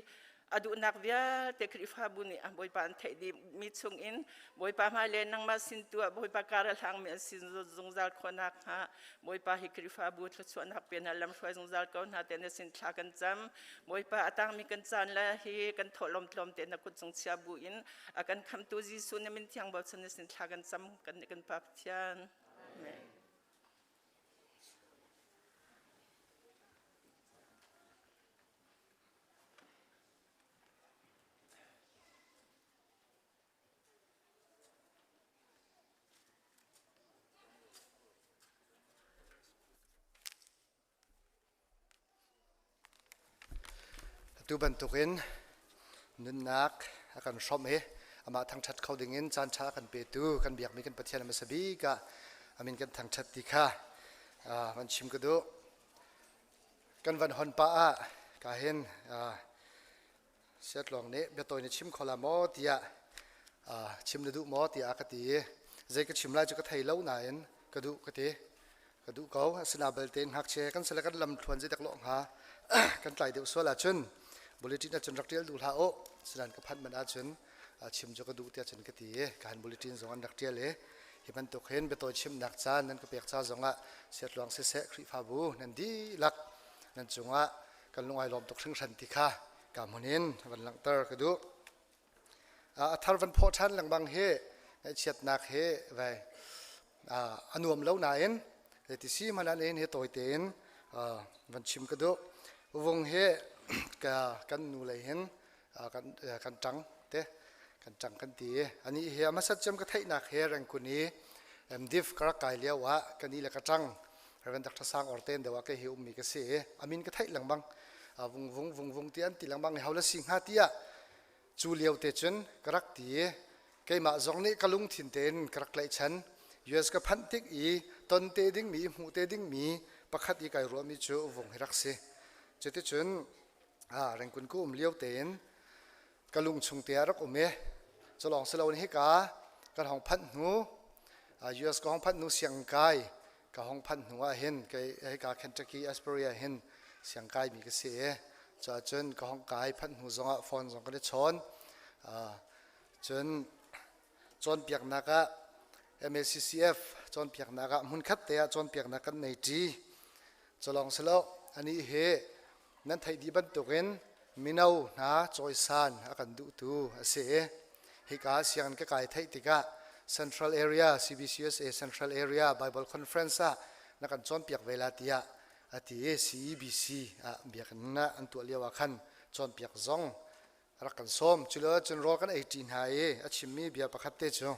a duhnak vialte Khrihfabu nih a Bawipa an theih dihmi chungin Bawipa hmai le nangmah sin tu ah Bawipa kar a hlangmi an sin zungzal khawh nakhnga Bawipa hi Khrihfabu thluachuahnak pe hna lamhruai zungzal ko hna te na sin thla kan cam. Bawipa a tangmi kan caan le hi kan thawhlawm tlawm te na kut cung chia bu in a kan khamtu Jesuh na min thiang bochan na sin thla kan cam kan kan Pa Pathian. Amen. Atu bantukin nunnak a kan hrawmh i amah thangṭhat kho dingin caan ṭha a kan petu kan biakmi kan Pathian a hmasa bik ah a min kan thangṭhat ti kha van chim ka duh. Kan van hon pah ah ka hin Siatlawng nih biatawi na chim kho la maw tiah chim na duh maw tiah a ka ti i zei ka chim lai cu ka thei lo nain ka duh ka ti. Ka duh ko. Asina belte ngakchia kan sile kan lamthluan zeidak lawh hnga kan tlai deuh sual ahcun bulletin ahcun rak ṭial duh hlah u. Sinan ka phanh manh ahcun chim cu ka duh tiah cun ka ti i ka han bulletin zong an rak ṭial i hi bantuk hin biatawi chimnak caan nan ka pek ca zongah Siatluang siseh Khrihfabu nan dihlak nan cungah kan lung ai lawm tuk hringhran ti kha ka hmun in van langhter ka duh. A thar van phawh ṭhan lengmang hi ngaihchiatnak hi vai a nuam lo nain zeiti si hmanh ah nihin hi tawi tein van chim ka duh. Vung hi kan nu lei hin kan ṭang te kan ṭang kan ti i anih hi a hmasat cem ka theihnak hi Rengkun i MDiv ka rak kai lio ah ka ni le ka ṭang Reverend Dr. Sang Orten deuh ah kei hi ummi ka si i a min ka theih lengmang vung vung vung vung ti an ti lengmang i ho le si hnga tiah cu lio te cun ka rak ti i keimah zong nih ka lungthin tein ka rak tlaihchan US ka phanh tik i ton te dingmi hmuh te dingmi pakhat i kai ruahmi cu vung hi rak si cuticun Rengkun ka um lio tein ka lung chung te ah rak um i culawng si loin hika kan hong phanh hnu US ka hong phanh hnu siangkai ka hong phanh hnu ah hin kei hika Kentucky Asbury ah hin siangkai mi ka si i cuahcun ka hong kai phanh hnu zongah phone zong kan i chawn cun cawnpiaknak ah MACCF cawnpiaknak ah hmunkhat te ah cawnpiaknak kan nei ṭi culawng si lo anih hi nan theih dih bantukin mino hna cawisan a kan duhtu a si i hika sianginn ka kai theih tikah Central Area CBCUSA Central Area Bible Conference ah na kan cawnpiak ve la tiah a ti i CEBC ah biakinn an tuah lio ah khan cawnpiak zong rak kan sawm. Culo cun rawl kan ei ṭi hna i a chimmi bia pakhat te cu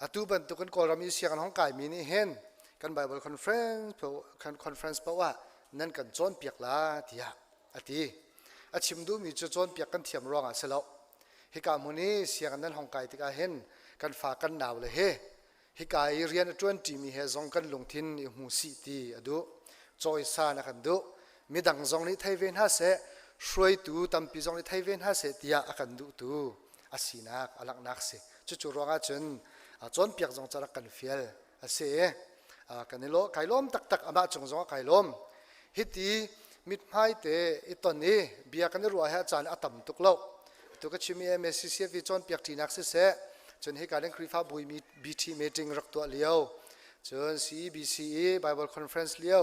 atu bantukin Kawlram i sianginn hong kaimi nih hin kan Bible conference conference paoh ah nan kan cawnpiak la tiah a ti. A chim duhmi cu cawnpiak kan thiam ruangah si lo. Hika hmun i sianginn nan hong kai tikah hin kan fa kan nau le he hika i rian a ṭuanṭimi he zong kan lungthin i hmu sih ti a duh. Cawisan a kan duh. Midang zong nih thei ve hna seh, hruaitu tampi zong nih thei ve hna seh tiah a kan duhtu a sinak a langhnak si. Cucu ruangah cun cawnpiak zong cu rak kan fial a si i kan i lawm, kai lawm taktak amah cung zong ah kai lawm. Hiti Mithmai te i ton i bia kan i ruah hi a caan a tam tuk lo. Tu ka chim i MACCF i cawnpiak ṭinak siseh, cun hika ding Khrihfabu i BT meeting rak tuah lio, cun CEBC i Bible Conference lio,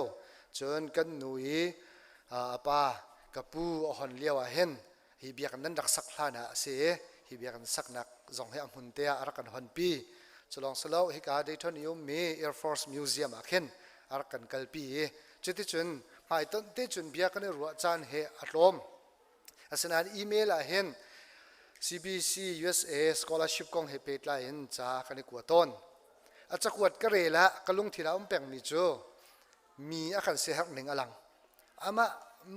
cun kan nu i a pa ka pu a hon lio ah hin hi biakinn nan rak sak hlan ah a si i hi biakinn saknak zong hi a hmun te ah a rak kan honpi. Culawng silo hika Dayton i ummi Air Force Museum ah khin a rak kan kalpi i cuticun hmaitonh te cun bia kan i ruah caan he a tlawm. Asinain email ah hin CBC USA scholarship kong he pehtlai in ca kan i kua tawn. A cakuat ka rel ah ka lungthin ah um pengmi cu mi a kan siaherh ning a lang. Amah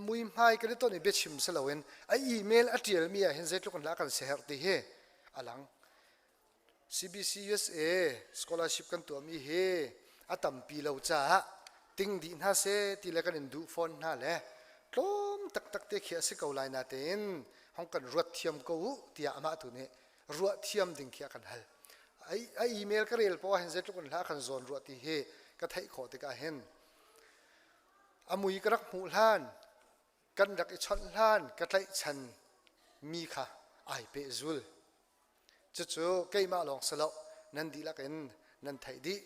muihmai kan i ton i biachim si loin a email a ṭialmi ah hin zeitluk in dah a kan siaherh ti hi a lang. CBC USA scholarship kan tuahmi hi a tampi lo caah ting dih hna seh ti le kan in duh fawn hna le tlawm taktak te khi a si ko lai natein hong kan ruat thiam ko u tiah amah tu nih ruah thiam ding khi a kan hal. A email ka rel poah hin zeitluk in hlah kan zawn ruah ti hi ka theih khawh tikah hin a mui ka rak hmuh hlan kan rak i chawnh hlan ka tlaihchan mi kha ai pehzul. Cucu keimah lawng si lo nan dihlak in nan theih dih.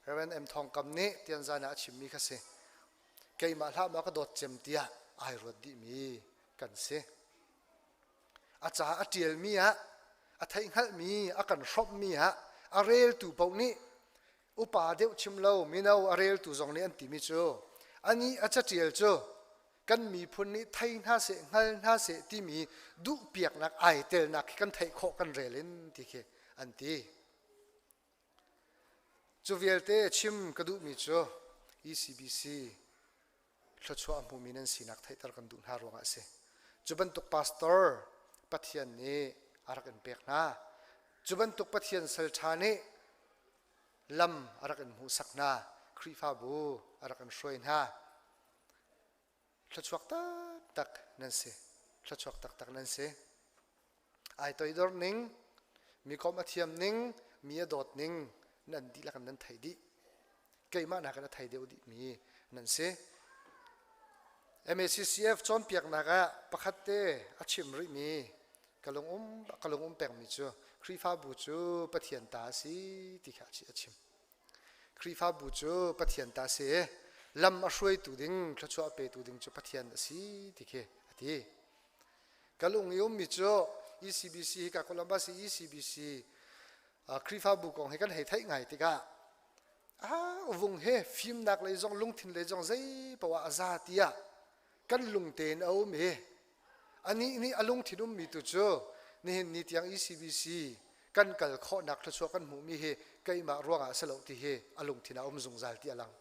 Reverend M Thawng Kam nih Tianzan ah a chimmi kha si. Keimah hlah maw ka dawt cem tiah ai ruat dihmi kan si. A ca a ṭialmi ah a theihhngalhmi a kan hrawmhmi ah a reltu paoh nih upa deuh chim lo mino a reltu zong nih an timi cu anih a caṭial cu kan miphun nih thei hna seh hngal hna seh timi duhpiaknak ai telnak khi kan theih khawh kan rel in ti khi an ti. Cu vialte chim ka duhmi cu ECBC thluachuah a hmumi nan sinak theihter kan duh hna ruangah a si. Cu bantuk pastor Pathian nih a rak in pek hna. Cu bantuk Pathian sal ṭha nih lam a rak in hmuhsak hna. Khrihfabu a rak in hruai hna. Thluachuak taktak nan si. Thluachuak taktak nan si. Ai toidor ning, mi komh a thiam ning, mi a dawt ning nan dihlak in nan theih dih. Keimah nakin a thei deuh dihmi nan si. MACCF cawnpiaknak ah pakhat te a chim rihmi ka lung um ka lung um pengmi cu Khrihfabu cu Pathian ta a si ti kha a chim. Khrihfabu cu Pathian ta a si i lam a hruaitu ding, thluachuah a petu ding cu Pathian a si ti khi a ti. Ka lung i ummi cu ECBC hi ka Columbus i ECBC Khrihfabu kong hi kan hei theih ngai tikah ah vung he fimnak lei zong lungthin lei zong zei poah a za tiah kan lung tein a um i anih nih a lungthin ummi tu cu nihin ni tiang ECBC kan kal khawhnak thluachuah kan hmuhmi hi keimah ruangah a si lo ti hi a lungthin ah um zungzal ti a lang.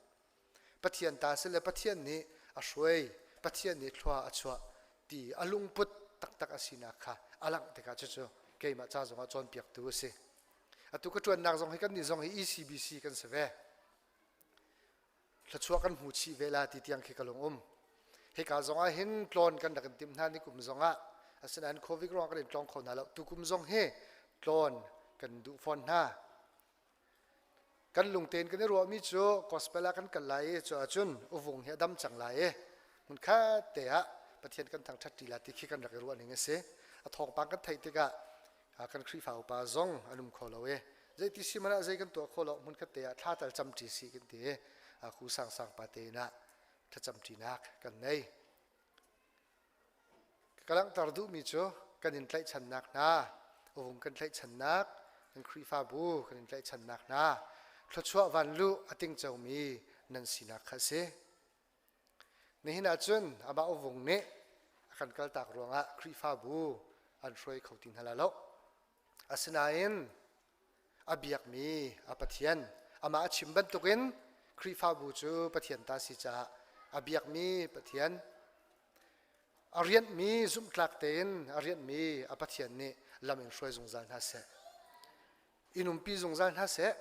Pathian ta si le Pathian nih a hruai, Pathian nih thlua a chuah ti a lungput taktak a sinak kha a langh tikah cucu keimah ca zongah cawnpiaktu a si. Atu ka ṭuannak zong hi kannih zong hi ECBC kan si ve. Thluachuah kan hmu chih ve la ti tiang khi ka lung um. Hika zong ah hin tlawn kan rak in timh hna ni kum zong ah asinain COVID ruangah kan in tlawng kho hna lo. Tu kum zong hi tlawn kan duh fawn hna. Kan lungtein kan i ruahmi cu gospel ah kan kal lai i cu ahcun uvung hi a dam cang lai i hmunkhat te ah Pathian kan thangṭhat ṭi la ti khi kan rak i ruah ning a si. A thawngpang kan theih tikah kan Khrihfa upa zong an um kho lo i zeiti si hmanh ah zei kan tuah kho lo hmunkhat te ah thla tal cam ṭi si kan ti i ku sangsang pa te in ah thlacam ṭinak kan nei. Ka langhter duhmi cu kan in tlaihchannak hna, uvung kan tlaihchannak, kan Khrihfabu kan in tlaihchannak hna, thluachuah vanluh a tingcomi nan sinak kha a si. Nihin ahcun amah uvung nih a kan kaltak ruangah Khrihfabu an hruai kho ti hna lai lo. Asinain a biakmi a Pathian amah a chim bantukin Khrihfabu cu Pathian ta si caah a biakmi Pathian a rianhmi zumhtlak tein a rianhmi a Pathian nih lam in hruai zungzal hna seh. In umpi zungzal hna seh.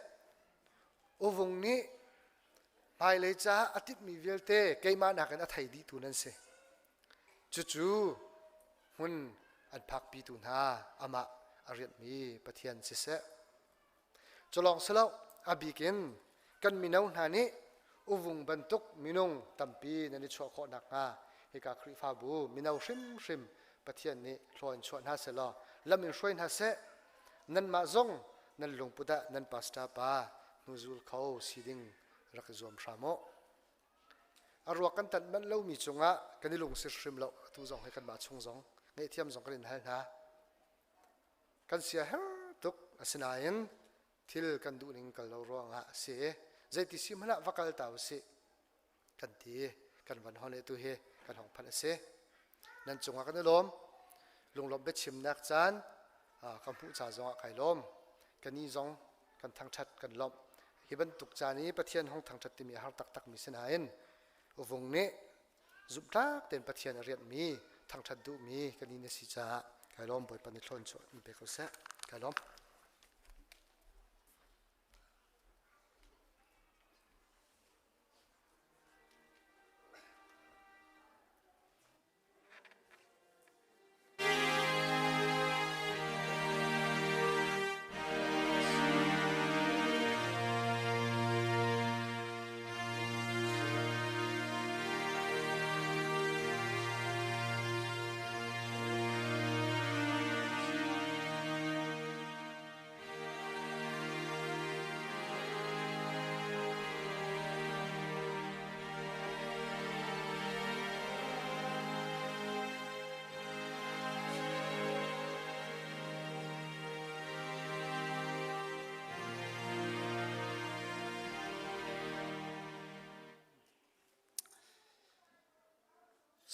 Uvung nih hmailei caah a timhmi vialte keimah nakin a thei dihtu nan si. Cucu hmun an phakpitu hna amah a rianhmi Pathian siseh. Culawng silo a bik in kan mino hna nih uvung bantuk minung tampi nan i chuah khawh nakhnga Hika Khrihfabu mino hrimhrim Pathian nih thlaw in chuah hna seh law lam in hruai hna seh. Nanmah zong nan lungput ah nan pastor pa hnuzul kho si ding rak i zuam hram u. A ruak kan tanh manh lomi cungah kan i lungsi hrim lo. Atu zong hi kanmah chung zong ngaihthiam zong kan in hal hna. Kan sia her tuk asinain thil kan duh ning kal lo ruangah a si. Zeiti si hmanh ah va kal ta usih kan ti kan van hon tu hi kan hong phanh a si. Nan cungah kan i lawm. Lunglawmh biachimnak caan ka hmuh ca zongah kai lawm. Kani zong kan thangṭhat kan lawmh. Hi bantuk caan i Pathian hong thangṭhat timi a har taktak mi si nain uvung nih zumhtlak tein Pathian a rianhmi thangṭhat duhmi kan i na si caah kai lawm Bawipa nih thlawn chuah in pe ko seh. Kai lawm.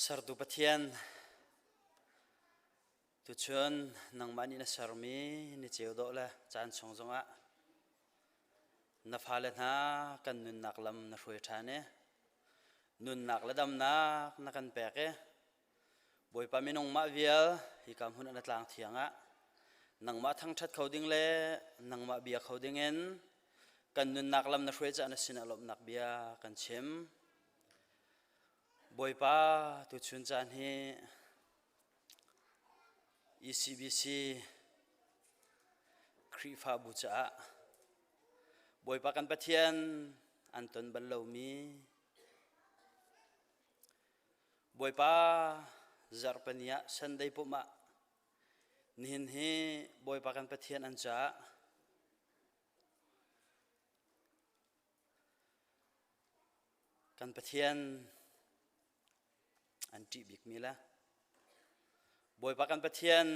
Sertu Pathian Tuchun nangmah nih na sermi ni ceu dawh le caan chung zongah na fale hna kan nunnak lam na hruai ṭhan i nunnak le damnak na kan pek i Bawipa minung mah vial hika hmun ah na tlang thiang ah nangmah thangṭhat kho ding le nangmah bia kho ding in kan nunnak lam na hruai caah na sinah lawmhnak bia kan chim. Bawipa tuchun caan hi ECBC Khrihfabu caah Bawipa kan Pathian an ton bal lomi Bawipa zarhpini ah Sunday pumh ah nihin hi Bawipa kan Pathian an caah kan Pathian an ṭih bikmi le Bawipa kan Pathian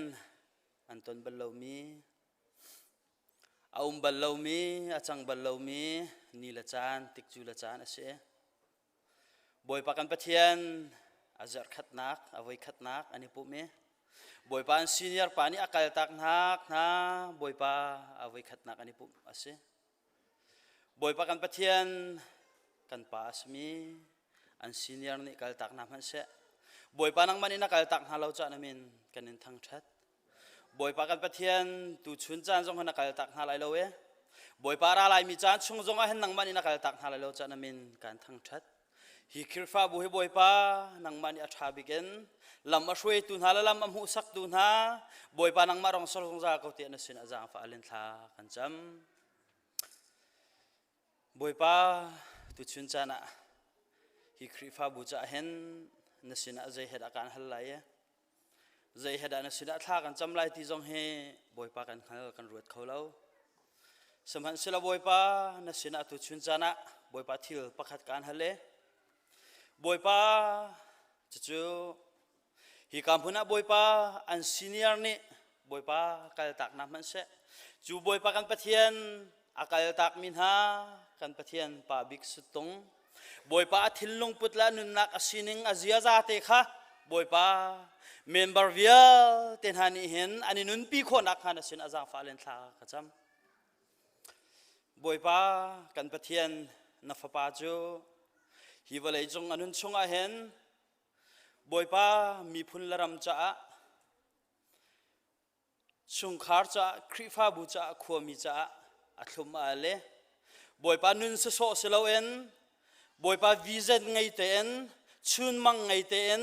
an ton bal lomi a um bal lomi a cang bal lomi ni le caan tikcu le caan a si. Bawipa kan Pathian a zarhkhatnak a voikhatnak an i pum i Bawipa an senior pa nih a kaltak hna hna Bawipa a voikhatnak an i pumh a si. Bawipa kan Pathian kan pa a simi an senior nih kaltak hna hmanh seh Bawipa nangmah nih na kaltak hna lo caah na min kan in thangṭhat. Bawipa kan Pathian tuchun caan zong na kaltak hna lai lo e. Bawipa ra laimi caan chung zong ah hin nangmah nih na kaltak hna lai lo caah na min kan thangṭhat. Hi Khrihfabu hi Bawipa nangmah nih a ṭha bik in lam a hruaitu hna le lam a hmuhsaktu hna Bawipa nangmah rong ser zungzal ko tiah na sinah zaangfah alin thla kan cam. Bawipa tuchun caan ah hi Khrihfabu caah hin na sinah zei he dah kaan hal lai i zei he dah na sinah thla kan cam lai ti zong hi Bawipa kan hngal kan ruat kho lo. Sihmanhsehlaw Bawipa na sinah tuchun caan ah Bawipa thil pakhat kaan hal i Bawipa cucu Hika hmun ah Bawipa an senior nih Bawipa kaltak hna hmanh seh cu Bawipa kan Pathian a kaltakmi hna kan Pathian pa bik suttung Bawipa a thinlung put le a nunnak a sining a ziaza te kha Bawipa member vialte hna nih hin an i nunpi khawhnak hnga na sin a zaangfah len thla ka cam. Bawipa kan Pathian na fapa cu hi vawlei cung a nun chungah hin Bawipa miphun le ram caah chungkhar caah Khrihfabu caah khuami caah a thlum a al i Bawipa nun sawsawh si loin Bawipa vision ngei tein chunmang ngei tein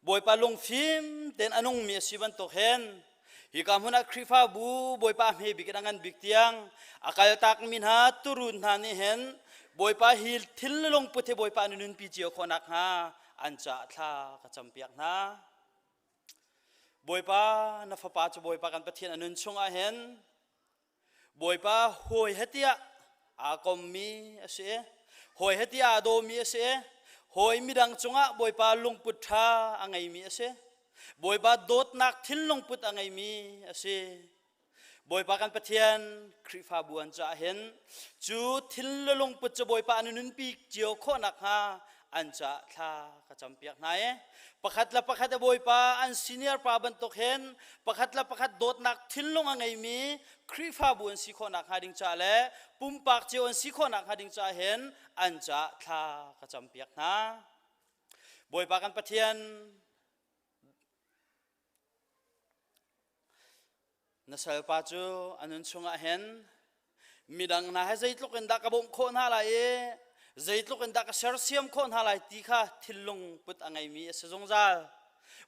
Bawipa lungfim tein a nungmi a si bantuk hin hika hmun ah Khrihfabu Bawipa hme bik in a ngan bik tiang a kaltakmi hna turun hna nih hin Bawipa hi thil le lungput hi Bawipa na nunpi cio khawh nakhnga an caah thla ka campiak hna. Bawipa na fapa cu Bawipa kan Pathian a nun chungah hin Bawipa hawi he tiah aa kommi a si i hawi he tiah aa dawmi a si i hawi midang cungah Bawipa lungput ṭha a ngeimi a si. Bawipa dawtnak thinlung put a ngeimi a si. Bawipa kan Pathian Khrihfabu an caah hin cu thil le lungput cu Bawipa an nunpi cio khawh nakhnga an caah thla ka campiak hna i pakhat le pakhat a Bawipa an senior pa bantuk hin pakhat le pakhat dawtnak thinlung a ngeimi Khrihfabu an si khawh nakhnga ding caah le pumpak cio an si khawh nakhnga ding caah hin an caah thla ka campiak hna. Bawipa kan Pathian Na salpa cu a nun chungah hin midang hna he zeitluk in dah ka bawmh khawh hna lai i zeitluk in dah ka sersiam khawh hna lai ti kha thinlung put a ngeimi a si zungzal.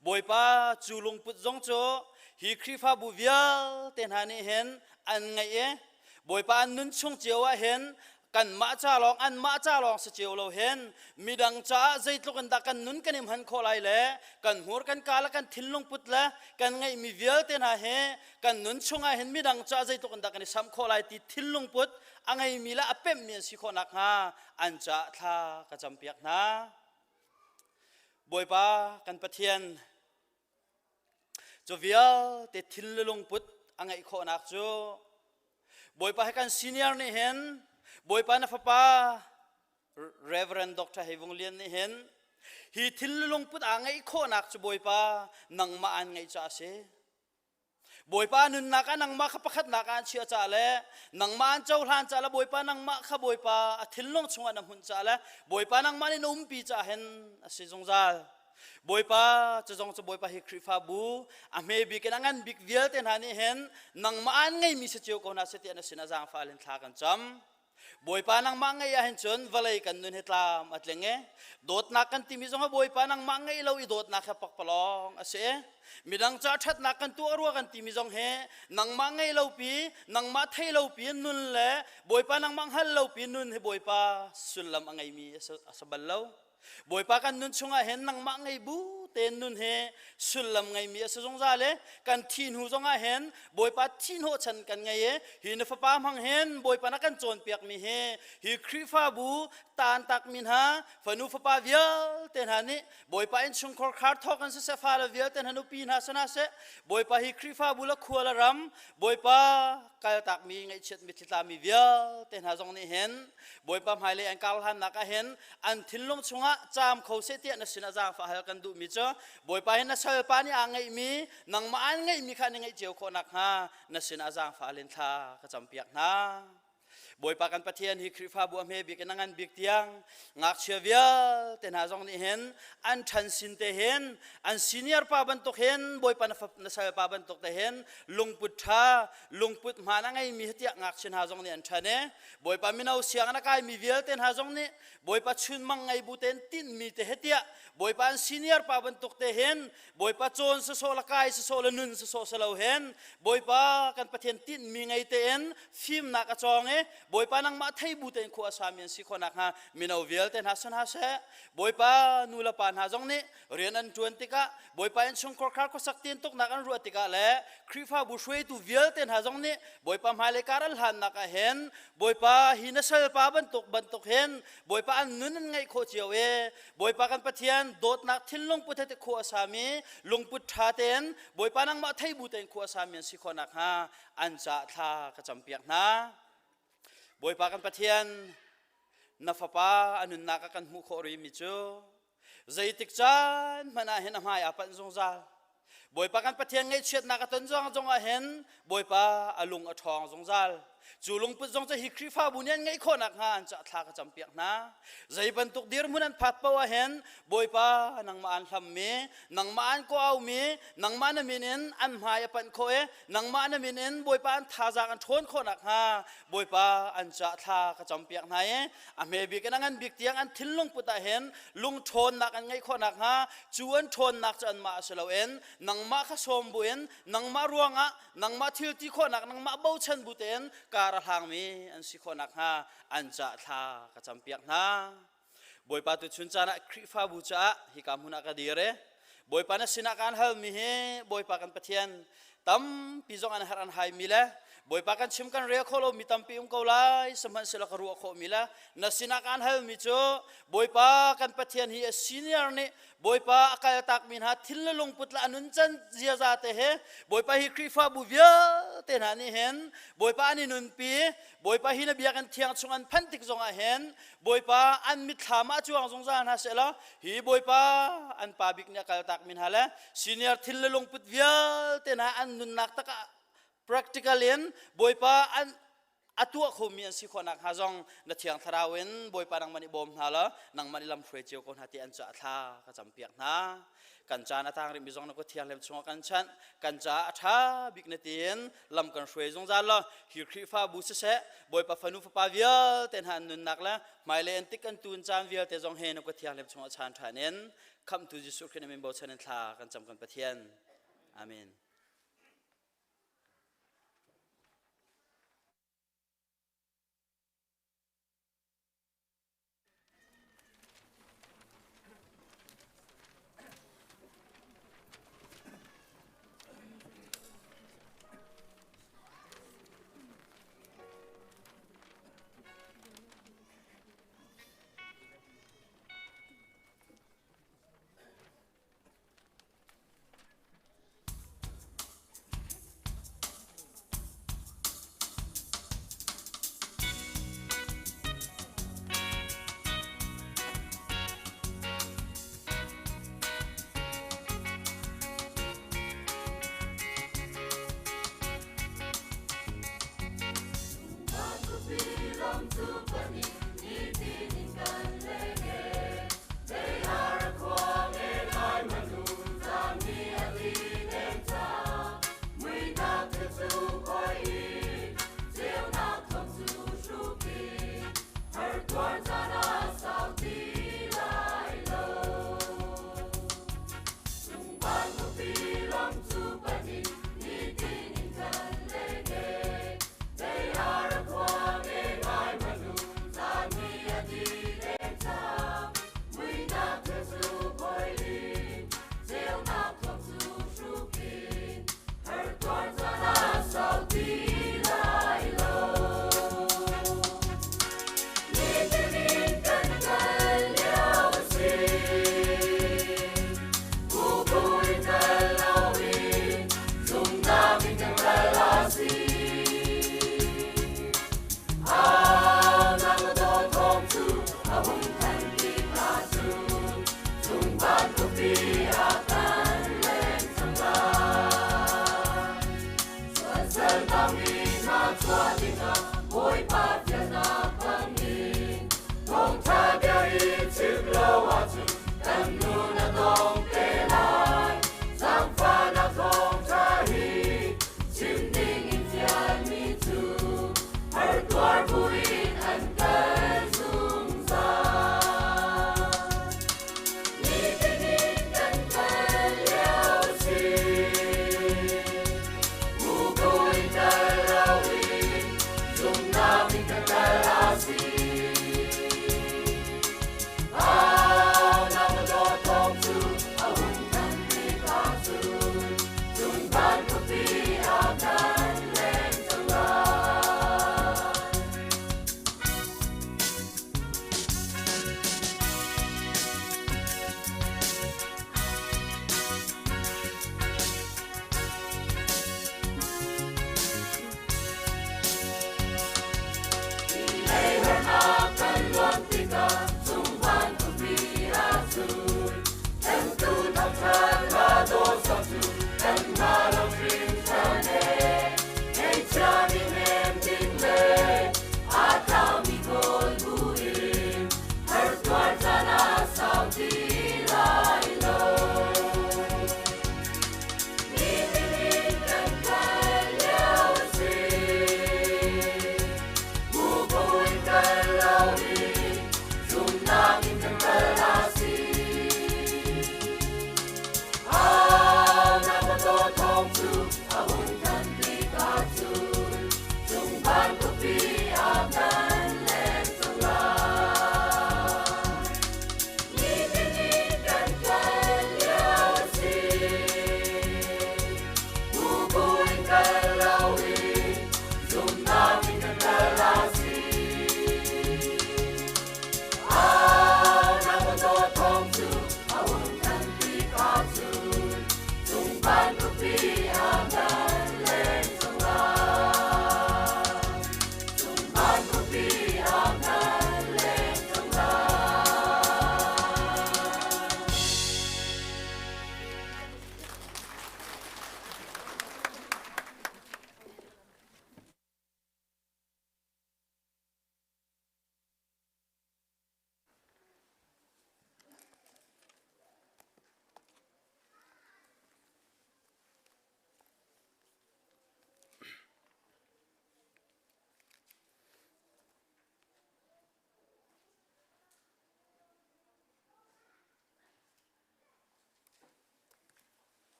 Bawipa cu lungput zong cu hi Khrihfabu vialte hna nih hin an ngeih i Bawipa an nun chung cio ah hin kanmah ca lawng anmah ca lawng si cio lo hin midang caah zeitluk in dah kan nun kan i hman khawh lai le kan hmur kan ka le kan thinlung put le kan ngeihmi vialte hna hi kan nun chungah hin midang caah zeitluk in dah kan i samh khawh lai ti thinlung put a ngeimi le a pemhmi an si khawh nakhnga an caah thla ka campiak hna. Bawipa kan Pathian Cu vialte thil le lungput a ngeih khawhnak cu Bawipa he kan senior nih hin Bawipa na fapa Reverend Dr. Hei Vung Lian nih hin hi thil le lungput aa ngeih khawhnak cu Bawipa nangmah aan ngeih caah a si. Bawipa nunnak ah nangmah kha pakhatnak ah an chiah caah le nangmah an cohlan caah le Bawipa nangmah kha Bawipa a thinlung chungah na hmunh caah le Bawipa nangmah nih na umpi caah hin a si zungzal. Bawipa cu zong cu Bawipa hi Khrihfabu a hme bik in a ngan bik vialte hna nih hin nangmah an ngeimi si cio ko hna seh tiah na sin a zaangfah in thla kan cam. Bawipa nangmah ngeih ah hin cun vawlei kan nun hi tlam a tling i dawtnak kan timi zong ah Bawipa nangmah ngeih lo i dawtnak hi pakpalawng a si. Midang ca ṭhatnak kan tuah rua kan timi zong hi nangmah ngeih lo pi nangmah thei lo pi nun le Bawipa nangmah hngal lo pi nun hi Bawipa sullam a ngeimi a si bal lo. Bawipa kan nun chungah hin nangmah ngei bu tein nun hi sullam ngeimi a si zungzal i kan thi hnu zongah hin Bawipa thi hnawhchan kan ngei i hi na fapa hmang hin Bawipa na kan cawnpiakmi hi hi Khrihfabu taantakmi hna fanu fapa vialte hna nih Bawipa innchungkhar khar thawk in siseh fale vialte hna nupi hna sana seh Bawipa hi Khrihfabu le khua le ram Bawipa kaltakmi ngaihchiat mitthli tlami vialte hna zong nih hin Bawipa hmailei an kar hlannak ah hin an thinlung chungah caam kho seh tiah na sinah zaangfah hal kan duhmi cu Bawipa hi na salpa nih aa ngeihmi nangmah aan ngeihmi kha na ngeih cio khawh nakhnga na sinah zaangfah halin thla ka campiak hna. Bawipa kan Pathian hi Khrihfabu a hme bik in a ngan bik tiang ngakchia vialte hna zong nih hin an ṭhan sin te hin an senior pa bantuk hin Bawipa na, na salpa bantuk te hin lungput ṭha lungput hmaan a ngeimi tiah ngakchia hna zong nih an ṭhan i Bawipa mino sianginn a kaimi vialte hna zong nih Bawipa chunmang ngei bu tein tinhmi te he tiah Bawipa an senior pa bantuk te hin Bawipa cawn sawsawh le kai sawsawh le nun sawsawh si lo hin Bawipa kan Pathian tinhmi ngei tein fimnak a cawng i Bawipa nangmah thei bu tein khua a sami an si khawh nakhnga mino vialte hna si hna seh Bawipa nu le pa hna zong nih rian an ṭuan tikah Bawipa innchungkhar khar khuasak tintuknak an ruah tikah le Khrihfabu hruaitu vialte hna zong nih Bawipa hmailei kar an hlannak ah hin Bawipa hi na salpa bantuk bantuk hin Bawipa an nun an ngeih khawh cio i Bawipa kan Pathian dawtnak thinlung put he te khua a sami lungput ṭha tein Bawipa nangmah thei bu tein khua a sami an si khawh nakhnga an caah thla ka campiak hna. Bawipa kan Pathian na fapa a nunnak ah kan hmuh khawh rihmi cu Zeitik caan hmanh ah hin a hmai aa panh zungzal. Bawipa kan Pathian ngaihchiatnak a ton zong zong ah hin Bawipa a lung a ṭhawng zungzal. Cu lungput zong cu hi Khrihfabu nih an ngeih khawh nakhnga an cah thla ka campiak hna. Zei bantuk dirhmun an phat paoh ah hin Bawipa nangmah an hlammi, nangmah an kawh-aumi, nangmah na min in an hmai a panh khawh i nangmah na min in Bawipa an thazaang an ṭhawn khawh nakhnga Bawipa an cah thla ka campiak hna i a hme bik in a ngan bik tiang an thinlung put ah hin lung ṭhawnnak an ngeih khawh nakhnga cu an ṭhawnnak cu anmah a si loin nangmah kha sawm buin nangmah ruangah nangmah thil ti khawhnak nangmah bochan bu tein kar a hlangmi an si khawh nakhnga an cah thla ka campiak hna. Bawipa tu chun caan ah Khrihfabu caah hika hmun ah ka dir e. Bawipa na sinah kaan halmi hi Bawipa kan Pathian tampi zong an har an haimi le Bawipa kan chim kan rel kho lomi tampi um ko lai sihmanhsehlaw ka ruah khawhmi le na sinah kaan halmi cu Bawipa kan Pathian hi a senior nih Bawipa a kaltakmi hna thil le lungput le a nuncan ziaza te he Bawipa hi Khrihfabu vialte hna nih hin Bawipa an i nunpi Bawipa hi na biakinn thiang chung an phanh tik zongah hin Bawipa an mitthlam ah cuang zungzal hna seh law hi Bawipa an pa bik nih a kaltak mi hna le senior thil le lungput vialte hna an nunnak tak ah practical in Bawipa an a tuah khomi an si khawh nakhnga zong na thiang thlarau in Bawipa nangmah nih bawm hna law nangmah nih lam hruai cio ko hna ti an caah thla ka campiak hna. Kan caan a tang rihmi zong na kut thianghlim chungah kan chanh. Kan caah a ṭha bik na tiin lam kan hruai zungzal law hi Khrihfabu siseh Bawipa fanu fapa vialte hna an nunnak le hmailei an tik an tun caan vialte zong he na kut thianghlim chungah chaan ṭhan in khamhtu Jesuh Khrih na min bochan in thla kan cam kan Pathian. Amen.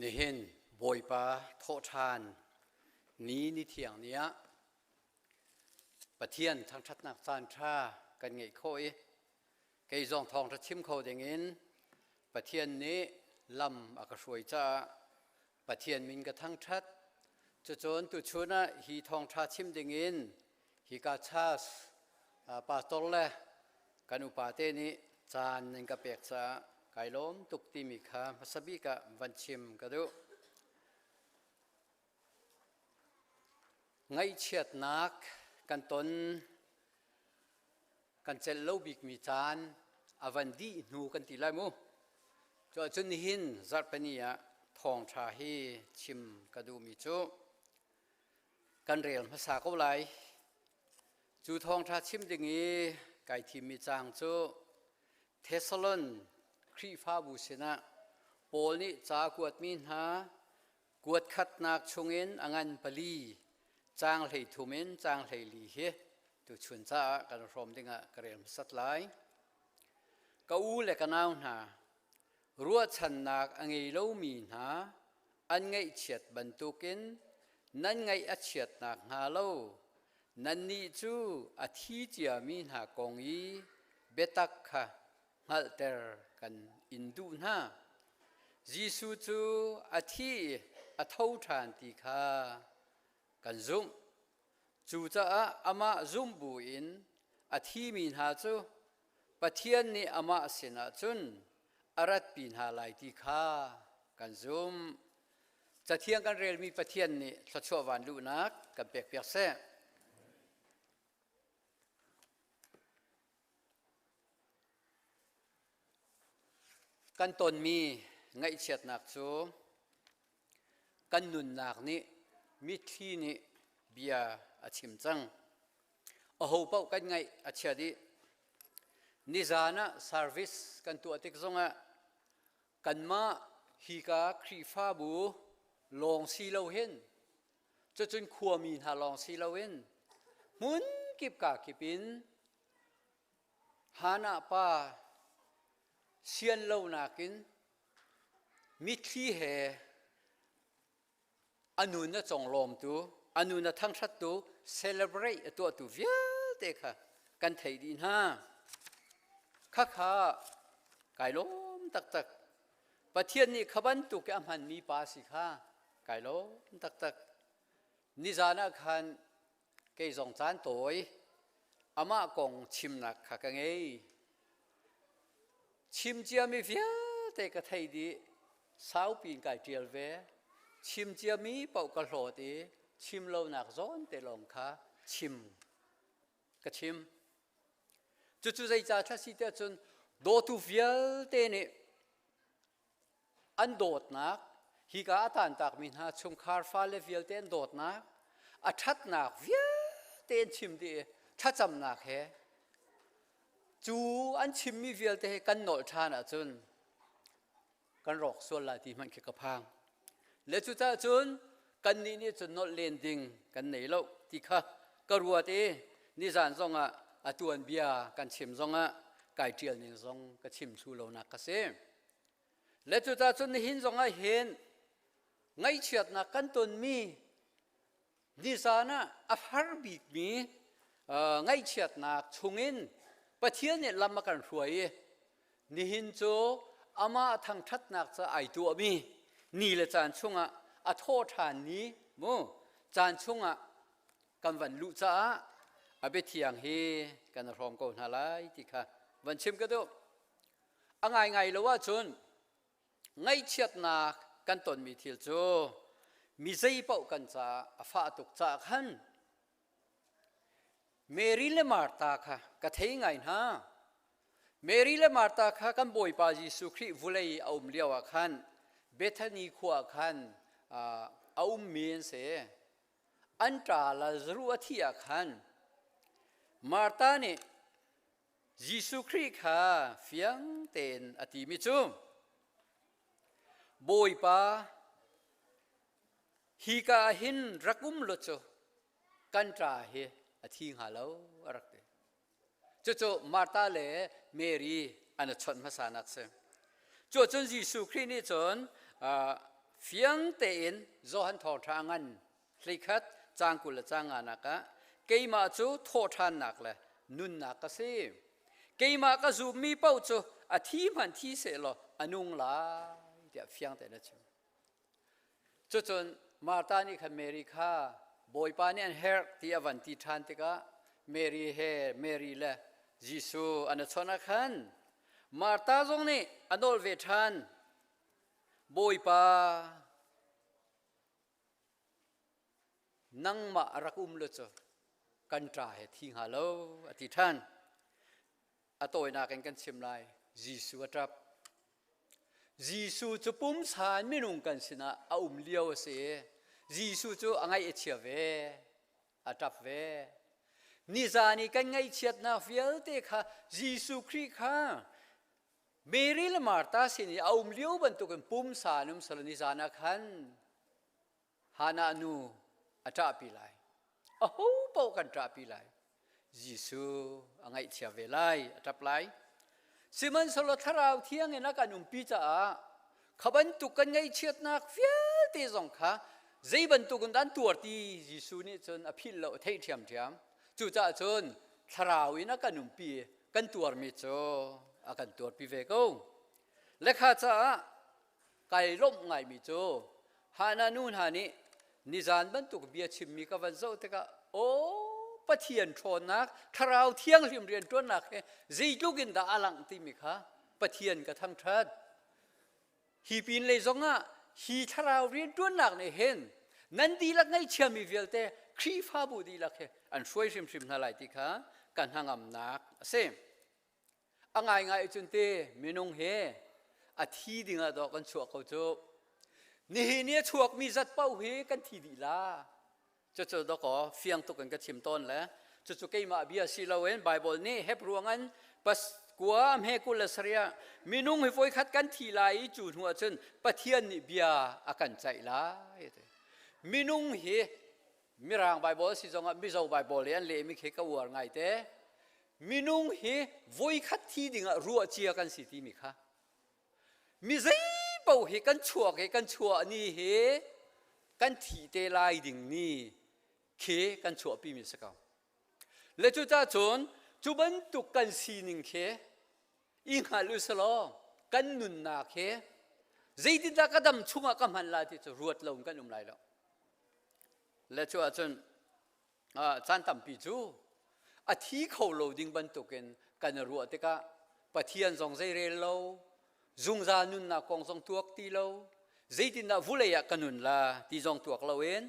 Nihin Bawipa thawhṭhan ni ni thiang ni ah Pathian thangṭhatnak caan ṭha kan ngeih khawh i kei zong thawngṭha chim kho dingin Pathian nih lam a ka hruai caah Pathian min ka thangṭhat. Cucun tuchun ah hi thawngṭha chim dingin hika church pastor le kan upa te nih caan nan ka pek caah kai lawm tuk timi kha hmasa bik ah van chim ka duh. Ngaihchiatnak kan ton kan celh lo bikmi caan a van dih hnu kan ti lai mu. Cuahcun nihin zarhpini ah thawngṭha hi chim ka duhmi cu kan rel hmasa ko lai. Cu thawngṭha chim ding i kai thimmi caang cu Thessalon Khrihfabu sinah Paul nih ca a kuatmi hna kuat khatnak chungin a ngan pali caang 13 in caang 14 hi tuchun caah kan hrawm dingah ka rel hmasat lai. Ka u le ka nau hna, ruahchannak a ngei lomi hna an ngaihchiat bantukin nan ngaih a chiat nakhnga lo nannih cu a thi ciami hna kong i biatak kha hngalhter kan in duh hna. Jesuh cu a thi i a tho ṭhan ti kha kan zumh. Cucaah amah zumh buin a thimi hna cu Pathian nih amah sinah cun a ratpi hna lai ti kha kan zumh. Cathiang kan relmi Pathian nih thluachuah van luhnak kan pekpiak seh. Kan tonmi ngaihchiatnak cu kan nunnak nih mitthli nih bia a chim cang. Aho paoh kan ngaih a chia dih. Nizan ah service kan tuah tik zongah kanmah hika Khrihfabu lawng si lo hin cucun khuami hna lawng si loin hmun kip ka kip in Hannah pa sian lonak in mitthli he a nun a conglawmtu, a nun a thangṭhattu, celebrate a tuahtu vialte kha kan theih dih hna. Khakha kai lawm taktak. Pathian nih kha bantuk i a hmanmi pa si kha kai lawm taktak. Nizan ah khan kei zong caan tawi amah kong chimnak kha ka ngei. Chim ciami vialte ka thei dih. Saupi in kai ṭial ve. Chim ciami paoh ka hlawt i chim lonak zawn te lawng kha chim ka chim. Cucu zeicah thla si tiah cun dawtu vialte nih an dawtnak hika a tantakmi hna chungkhar fale vialte an dawtnak a ṭhatnak vialte an chim dih i thlacamnak he cu an chimmi vialte he kan nolh ṭhan ahcun kan rawk sual lai ti hmanh khi ka phang. Le cucaah cun kannih nih cun nolh len ding kan nei lo ti kha ka ruat i nizan zongah a tuanbia kan chim zongah kai ṭial ning zong ka chim thlu lonak ka si. Le cucaah cun nihin zongah hin ngaihchiatnak kan tonmi nizan ah a har bikmi ngaihchiatnak chungin Pathian nih lam a kan hruai i nihin cu amah thangṭhatnak ca ai tuahmi ni le caan chungah a thawh ṭhan ni mu caan chungah kan van luh caah a biathiang hi kan hrawm ko hna lai ti kha van chim ka duh. A ngaingai lo ahcun ngaihchiatnak kan tonmi thil cu mi zeipaoh kan caah a fah tuk caah khan Mary le Martha kha ka thei ngai hna. Mary le Martha kha kan Bawipa Jesuh Khrih vulei a um lio ah khan Bethany khua ah khan a ummi an si. An ṭa Lazaruh a thih ah khan Martha nih Jesuh Khrih kha fiang tein a timi cu Bawipa hika ah hin rak um law cu kan ṭa hi a thi hnga lo a rak ti. Cucu Martha le Mary an i chawnh hmasa nak si. Cuahcun Jesuh Khrih nih cun. Fiang tein Johan thawngṭha ngan hleikhat caang 20 le caang nganak ah keimah cu thawhṭhannak le nunnak ka si. Keimah ka zummi paoh cu a thi hmanh thi sehlaw a nung lai tiah fiang tein a chim. Cucun Martha nih khan Mary kha Bawipa nih an herh ti a van ti ṭhan tikah Mary he Mary le Jesuh an i chawnh ah khan Martha zong nih a nawl ve ṭhan. Bawipa, nangmah rak um lo cu kan ṭa he thi hnga lo a ti ṭhan. A tawinak in kan chim lai. Jesuh a ṭap. Jesuh cu pumsa in minung kan sinah a um lio a si. Jesuh cu a ngaih a chia ve, a ṭap ve. Nizan i kan ngaihchiatnak vialte kha Jesuh Khrih kha Mary le Martha sin i a um lio bantukin pumsa in um selaw nizan ah khan Hannah nu a ṭahpi lai. Aho paoh kan ṭahpi lai. Jesuh a ngaihchia ve lai, a ṭap lai. Sihmanhsehlaw Thlarau Thiang in a kan umpi caah kha bantuk kan ngaihchiatnak vialte zong kha zei bantuk in dah an tuar ti Jesuh nih cun a philh lo, a theih ṭhiamṭhiam. Cucaah cun Thlarau in a kan umpi kan tuarmi cu a kan tuarpi ve ko. Lekha caah kai lawmh ngaimi cu Hannah nu hna nih nizan bantuk bia chimmi ka van zoh tikah aw Pathian ṭhawnnak thlarau thianghlim rianṭuannak he zeitluk in dah a langh timi kha Pathian ka thangṭhat. Hi pin lei zongah hi thlarau rianṭuannak nih hin nan dihlak ngaihchiami vialte Khrihfabu dihlak he an hruai hrimhrim hna lai ti kha ka hnangamnak a si. A ngaingai cun te minung he a thi dingah dawh kan chuah ko cu. Nihin i a chuakmi zat paoh hi kan thi dih la. Cucu dawkaw fiang tuk in ka chim tawn le cucu keimah bia si loin Baibal nih Hebru ngan pas kua hme 27 minung hi voikhat kan thi lai i cu hnu ahcun Pathian nih bia a kan ceih lai. Minung hi Mirang Baibal si zongah Mizo Baibal i an lehmi khi ka uar ngaite. Minung hi voikhat thi dingah ruah cia kan si timi kha Mi zei paoh hi kan chuak i kan chuah ni hi kan thi te lai ding ni khi kan chuahpi mi si ko. Le cucaah cun cu bantuk kan sining khi i hngal u selaw kan nunnak hi zeitindah ka dam chungah ka hman lai ti cu ruat lo in kan um lai lo. Le cu ahcun caan tampi cu a thi kho lo ding bantukin kan i ruah tikah Pathian zong zeirel lo, zungzal nunnak kong zong tuak ti lo, zeitindah vulei ah ka nun la ti zong tuak loin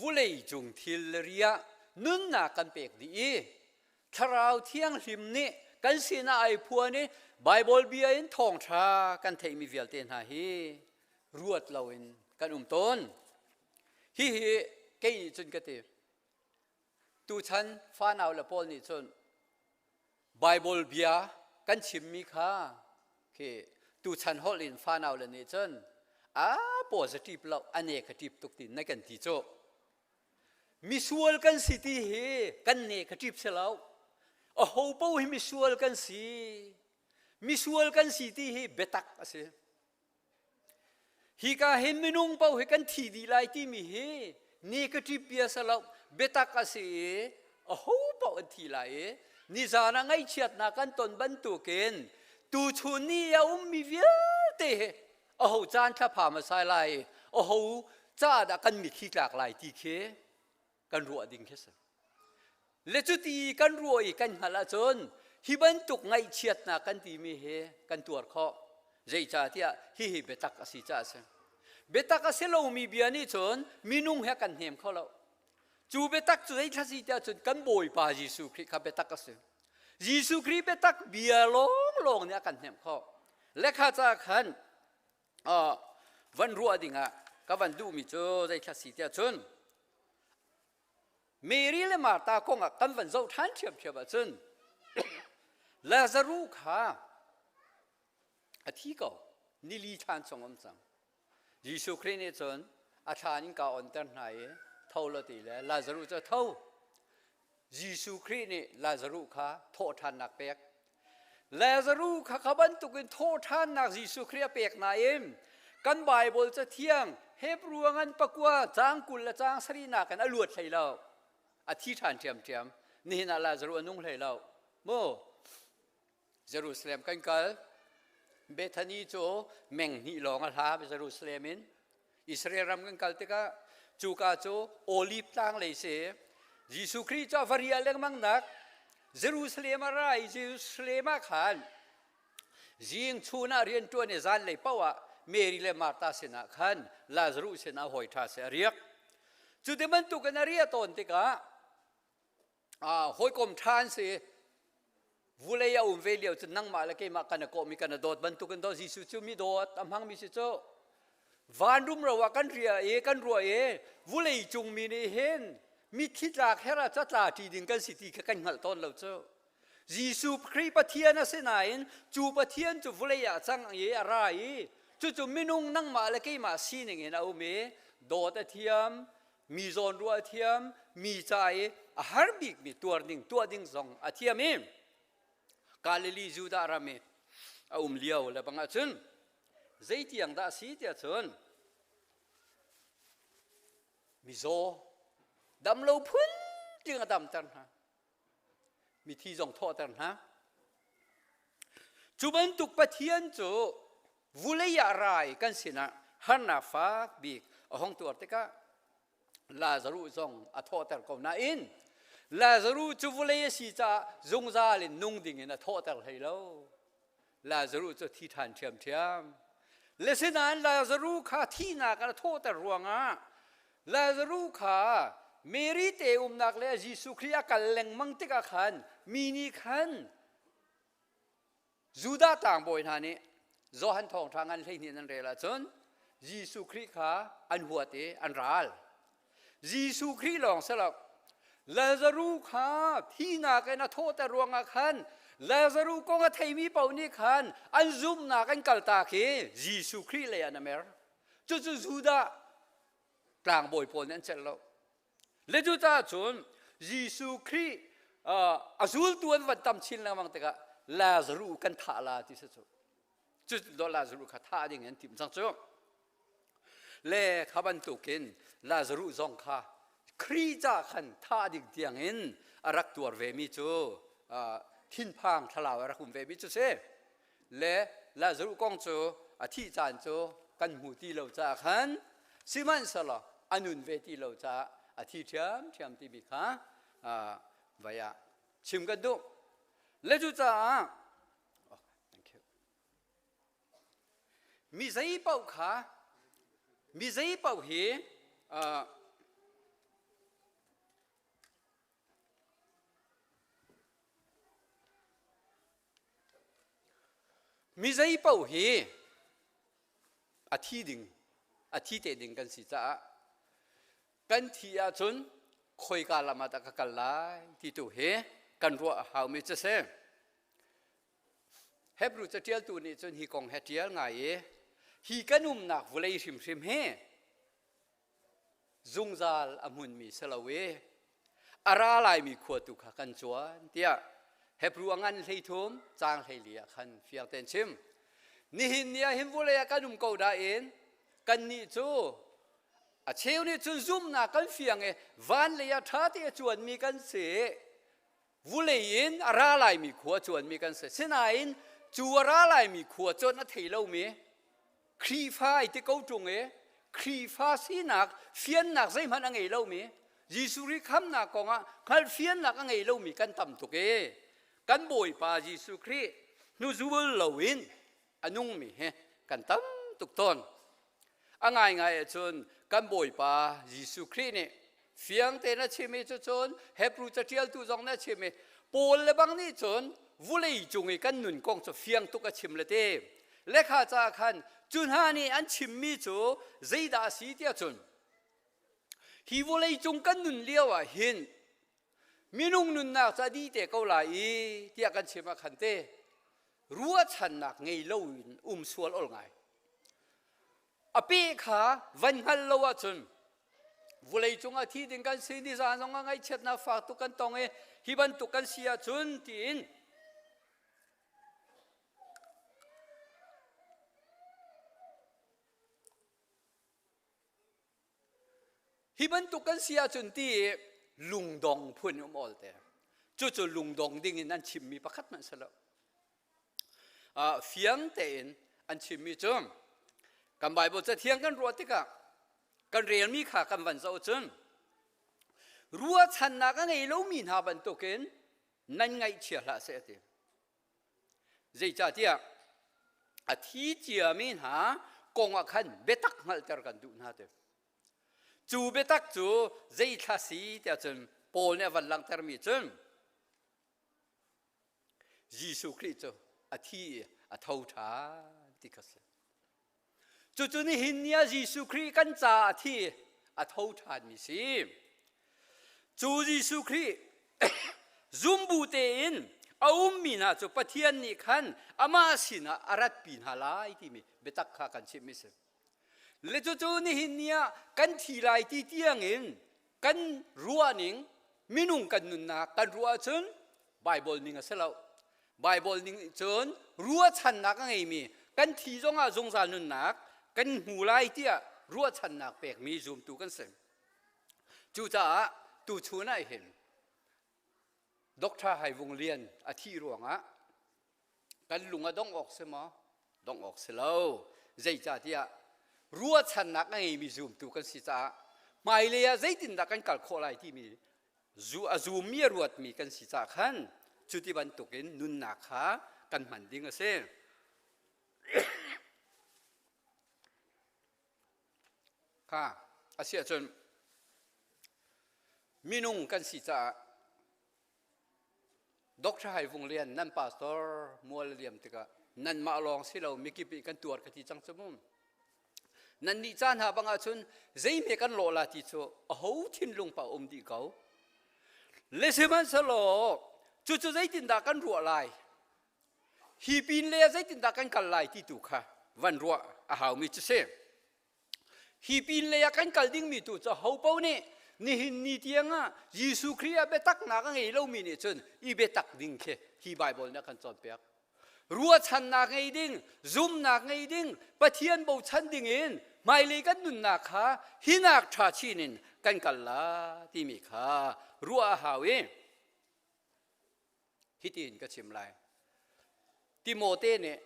vulei cung thil le ri ah nunnak kan pek dih i Thlarau Thianghlim nih kan sinah ai phuan i Baibal bia in thawngṭha kan theihmi vialte hna hi ruat loin kan um tawn. Hihi kei nih cun ka ti. Tuchan fanau le pawl nih cun Baibal bia kan chimmi kha khi tuchan holh in fanau le nih cun a positive lo a negative tuk ti na kan ti cu. Misual kan si ti hi kan negative si lo. Aho paoh hi misual kan si. Misual kan si ti hi biatak a si. Hika hin minung paoh hi kan thi dih lai timi hi negative bia si lo biatak a si i aho paoh an thi lai i nizan ah ngaihchiatnak kan ton bantukin tuchun ni a ummi vialte hi aho caan thlapha hmasa lai aho caah dah kan mitthli tlak lai ti khi kan ruah ding khi si. Le cuti kan ruah i kan hngalh ahcun hi bantuk ngaihchiatnak kan timi hi kan tuar khawh. Zeicahtiah hihi biatak a si caah a si. Biatak a si lomi bia nih cun minung he kan hnem kho lo. Cu biatak cu zeithla si tiah cun kan Bawipa Jesuh Khrih kha biatak a si. Jesuh Khrih biatak bia lawnglawng nih a kan hnemh khawh. Lekha ca khan van ruah dingah ka van duhmi cu zeithla si tiah cun Mary le Martha kong ah kan van zoh ṭhan ṭhiamṭhiam ahcun Lazaruh kha a thi ko nili thlan chung um cang Jesuh Khrih nih cun a thlan in ka onter hna i tho lo ti le Lazaruh cu a tho Jesuh Khrih nih Lazaruh kha thawhṭhannak pek Lazaruh kha kha bantukin thawhṭhannak Jesuh Khrih a pek nain kan Baibal cathiang Hebrew a ngan pakua caang 20 le caang sarihnak in a luat hlei lo. A thi ṭhan ṭhiamṭhiam. Nihin ah Lazaruh a nung hlei lo. Mu Jerusalem kan kal. Bethany cu meng hnih lawng a hla Jerusalem in. Israel ram kan kal tikah cuka cu Olive tlang lei si. Jesuh Khrih cu a va riah lengmang nak Jerusalem a ra i Jerusalem ah khan Zing chun ah rianṭuan i zanlei paoh ah Mary le Martha sinah khan Lazaruh sinah hawi ṭha seh a riak. Cu ti bantukin a riah tawn tikah hawikom ṭha an si. Vulei a um ve lio cun nangmah le keimah kan i kawhmi kan i dawt bantukin dawt Jesuh cu mi dawt a hmangmi si cu. Van rumro ah kan ria i kan ruah i vulei cung mi nih hin mithi tlak her ah catla ṭi ding kan si ti kha kan hngalh tawn lo cu. Jesuh Khrih Pathian a si nain cu Pathian cu vawlei ah cang i a ra i cucu minung nangmah le keimah sining in a um i dawt a thiam, mi zawnruah a thiam, mi ca i a har bikmi tuar ding tuah ding zong a thiam i Galilee Judah ram i a um lio le bang ahcun zeitiang dah a si tiah cun mizaw damlo phun tiang a damter hna. mithi zong thawhter hna. Cu bantuk Pathian cu vulei ah rai kan sinah harnak fak bik a hong tuar tikah Lazaruh zong a thawhter ko nain Lazaruh cu vulei a si caah zungzal in nung ding in a thawhter hlei lo. Lazaruh cu thi ṭhan ṭhiamṭhiam. Le sinain Lazaruh kha thihnak a thawhter ruangah Lazaruh kha Mary te umnak le Jesuh Khrih a kal lengmang tikah khan mi nih khan Judah tlangbawi hna nih Johan thawngṭha ngan 12 nan rel ahcun Jesuh Khrih kha an huat i an ral. Jesuh Khrih lawng si lo. Lazaruh kha thihnak in a thawhter ruangah khan Lazaruh kong a theimi paoh nih khan an zumhnak an kaltak i Jesuh Khrih lei ah an mer. Cucu Judah tlangbawi pawl nih an celh lo. Le cucaah cun Jesuh Khrih a zultu an van tam chin lengmang tikah Lazaruh kan thah la ti si cu. Cu Lazaruh kha thah ding an timh cang cu. Le kha bantukin Lazaruh zong kha Khrih ca khan thah ding tiangin a rak tuar vemi cu thinphang thlalau a rak um vemi cu si. Le Lazaruh kong cu a thih caan cu kan hmu ti lo caah khan sihmanhsehlaw a nun ve ti lo caah a thi ṭhiamṭhiam timi kha vai ah chim kan duh. Le cucaah oh, thank you. Mi zei paoh kha mi zei paoh hi uh, mi zei paoh hi a thi ding a thi te ding kan si caah kan thi ahcun khoika lam ah dah ka kal lai ti tu hi kan ruah a haumi cu si. Hebrew caṭialtu nih cun hi kong he ṭial ngai i hi kan umnak vawlei hrimhrim hi zungzal a hmunmi si lo i a ra laimi khua tu kha kan cuan tiah Hebrew a ngan 13 caang 14 ah khan fiang tein chim. Nihin ni ah hin vawlei ah kan um ko nain kannih cu a cheu nih cun zumhnak kan fiang i van lei ah ṭha te a cuanmi kan si. Vulei in a ra laimi khua cuanmi kan si. Sinain cu a ra laimi khua cuan a thei lomi Khrihfa ai ti ko ṭung i Khrihfa sinak fiannak zeihmanh a ngei lomi Jesuh Khrih khamnak kongah hngalhfiannak a ngei lomi kan tam tuk i kan Bawipa Jesuh Khrih hnuzul loin a nungmi hi kan tam tuk tawn. A ngaingai ahcun kan Bawipa Jesuh Khrih nih fiang tein a chim i cucun Hebrew caṭialtu zong nih a chim i Paul le bang nih cun vulei cung i kan nun kong cu fiang tuk a chim le te. Lekha caah khan cu hna nih an chimmi cu zeidah a si tiah cun hi vawlei cung kan nun lio ah hin minung nunnak cu a dih te ko lai i tiah kan chim ah khan te ruahchannak ngei loin um sual ol ngai. A pe kha van hngal lo ahcun vulei cungah thi ding kan si nizan zong ah ngaihchiatnak fak tuk kan tong i hi bantuk kan si ahcun tiin Hi bantuk kan si ahcun ti lungdong phun um ol te. Cucu lungdong ding in an chimmi pakhat hmanh si lo. Fiang tein an chimmi cu kan Bible cathiang kan ruah tikah kan relmi kha kan van zoh cun ruahchannak a ngei lomi hna bantukin nan ngaihchia hlah seh a ti. Zeicahtiah a thi ciami hna kong ah khan biatak hngalhter kan duh hna ti. Cu biatak cu zeithla si tiah cun Paul nih a van langhtermi cun Jesuh Khrih cu a thi i a tho ṭhan ti kha si. Cucu nihin ni ah Jesuh Khrih kan caah a thi a tho ṭhanmi si. Cu Jesuh Khrih zumbu tein a ummi hna cu Pathian nih khan amah sinah a ratpi hna lai timi biatak kha kan chimmi si. Le cucu nihin ni ah kan thi lai ti tiangin kan ruahning minung kan nunnak kan ruah ahcun Bible ning a si lo. Bible ning cun ruahchannak a ngeimi kan thi zongah zungzal nunnak kan hmu lai tiah ruahchannak pekmi zumtu kan si. Cucaah tuchun ah hin Dr. Hai Vung Lian a thih ruangah kan lung a dong awk si maw? Dong awk si lo. Zeicahtiah ruahchannak a ngeimi zumtu kan si caah hmailei ah zeitindah kan kal khawh lai timi zu a zummi a ruatmi kan si caah khan cuti bantukin nunnak kha kan hman ding a si. Kha a si ahcun minung kan si caah Dr. Hai Vung Lian nan pastor mual a liam tikah nanmah lawng si lo mikip nih kan tuar ka ti cang cu mu. Nan nih caan hna bang ahcun zeihme kan lawh la ti cu aho thinlung pa um dih ko. Le sihmanhsehlaw cucu zeitindah kan ruah lai? Hi pin le zeitindah kan kal lai ti tu kha van ruah a haumi cu si. Hi pin lei ah kan kal dingmi tu cu ho paoh nih nihin ni tiangah Jesuh Khrih ah biataknak a ngei lomi nih cun i biatak ding khi hi Baibal nih a kan cawnpiak. Ruahchannak ngei ding, zumnak ngei ding, Pathian bochan ding in hmailei kan nunnak kha hinak ṭha chin in kan kal la timi kha ruah a hau i hitin ka chim lai. Timote nih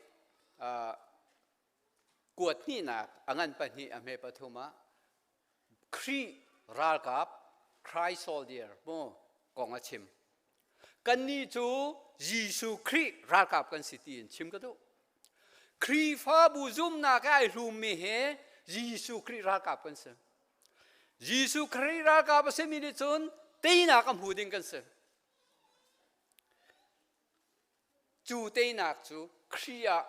kuat hnihnak a ngan pahnih a hme pathum ah Khrih ralkap Christ soldier mu kong a chim. Kannih cu Jesuh Khrih ralkap kan si tiin chim ka duh. Khrihfabu zumnak ai hlummi he Jesuh Khrih ralkap kan si. Jesuh Khrih ralkap a simi nih cun teinak a hmu ding kan si. Cu teinak cu Khrih ah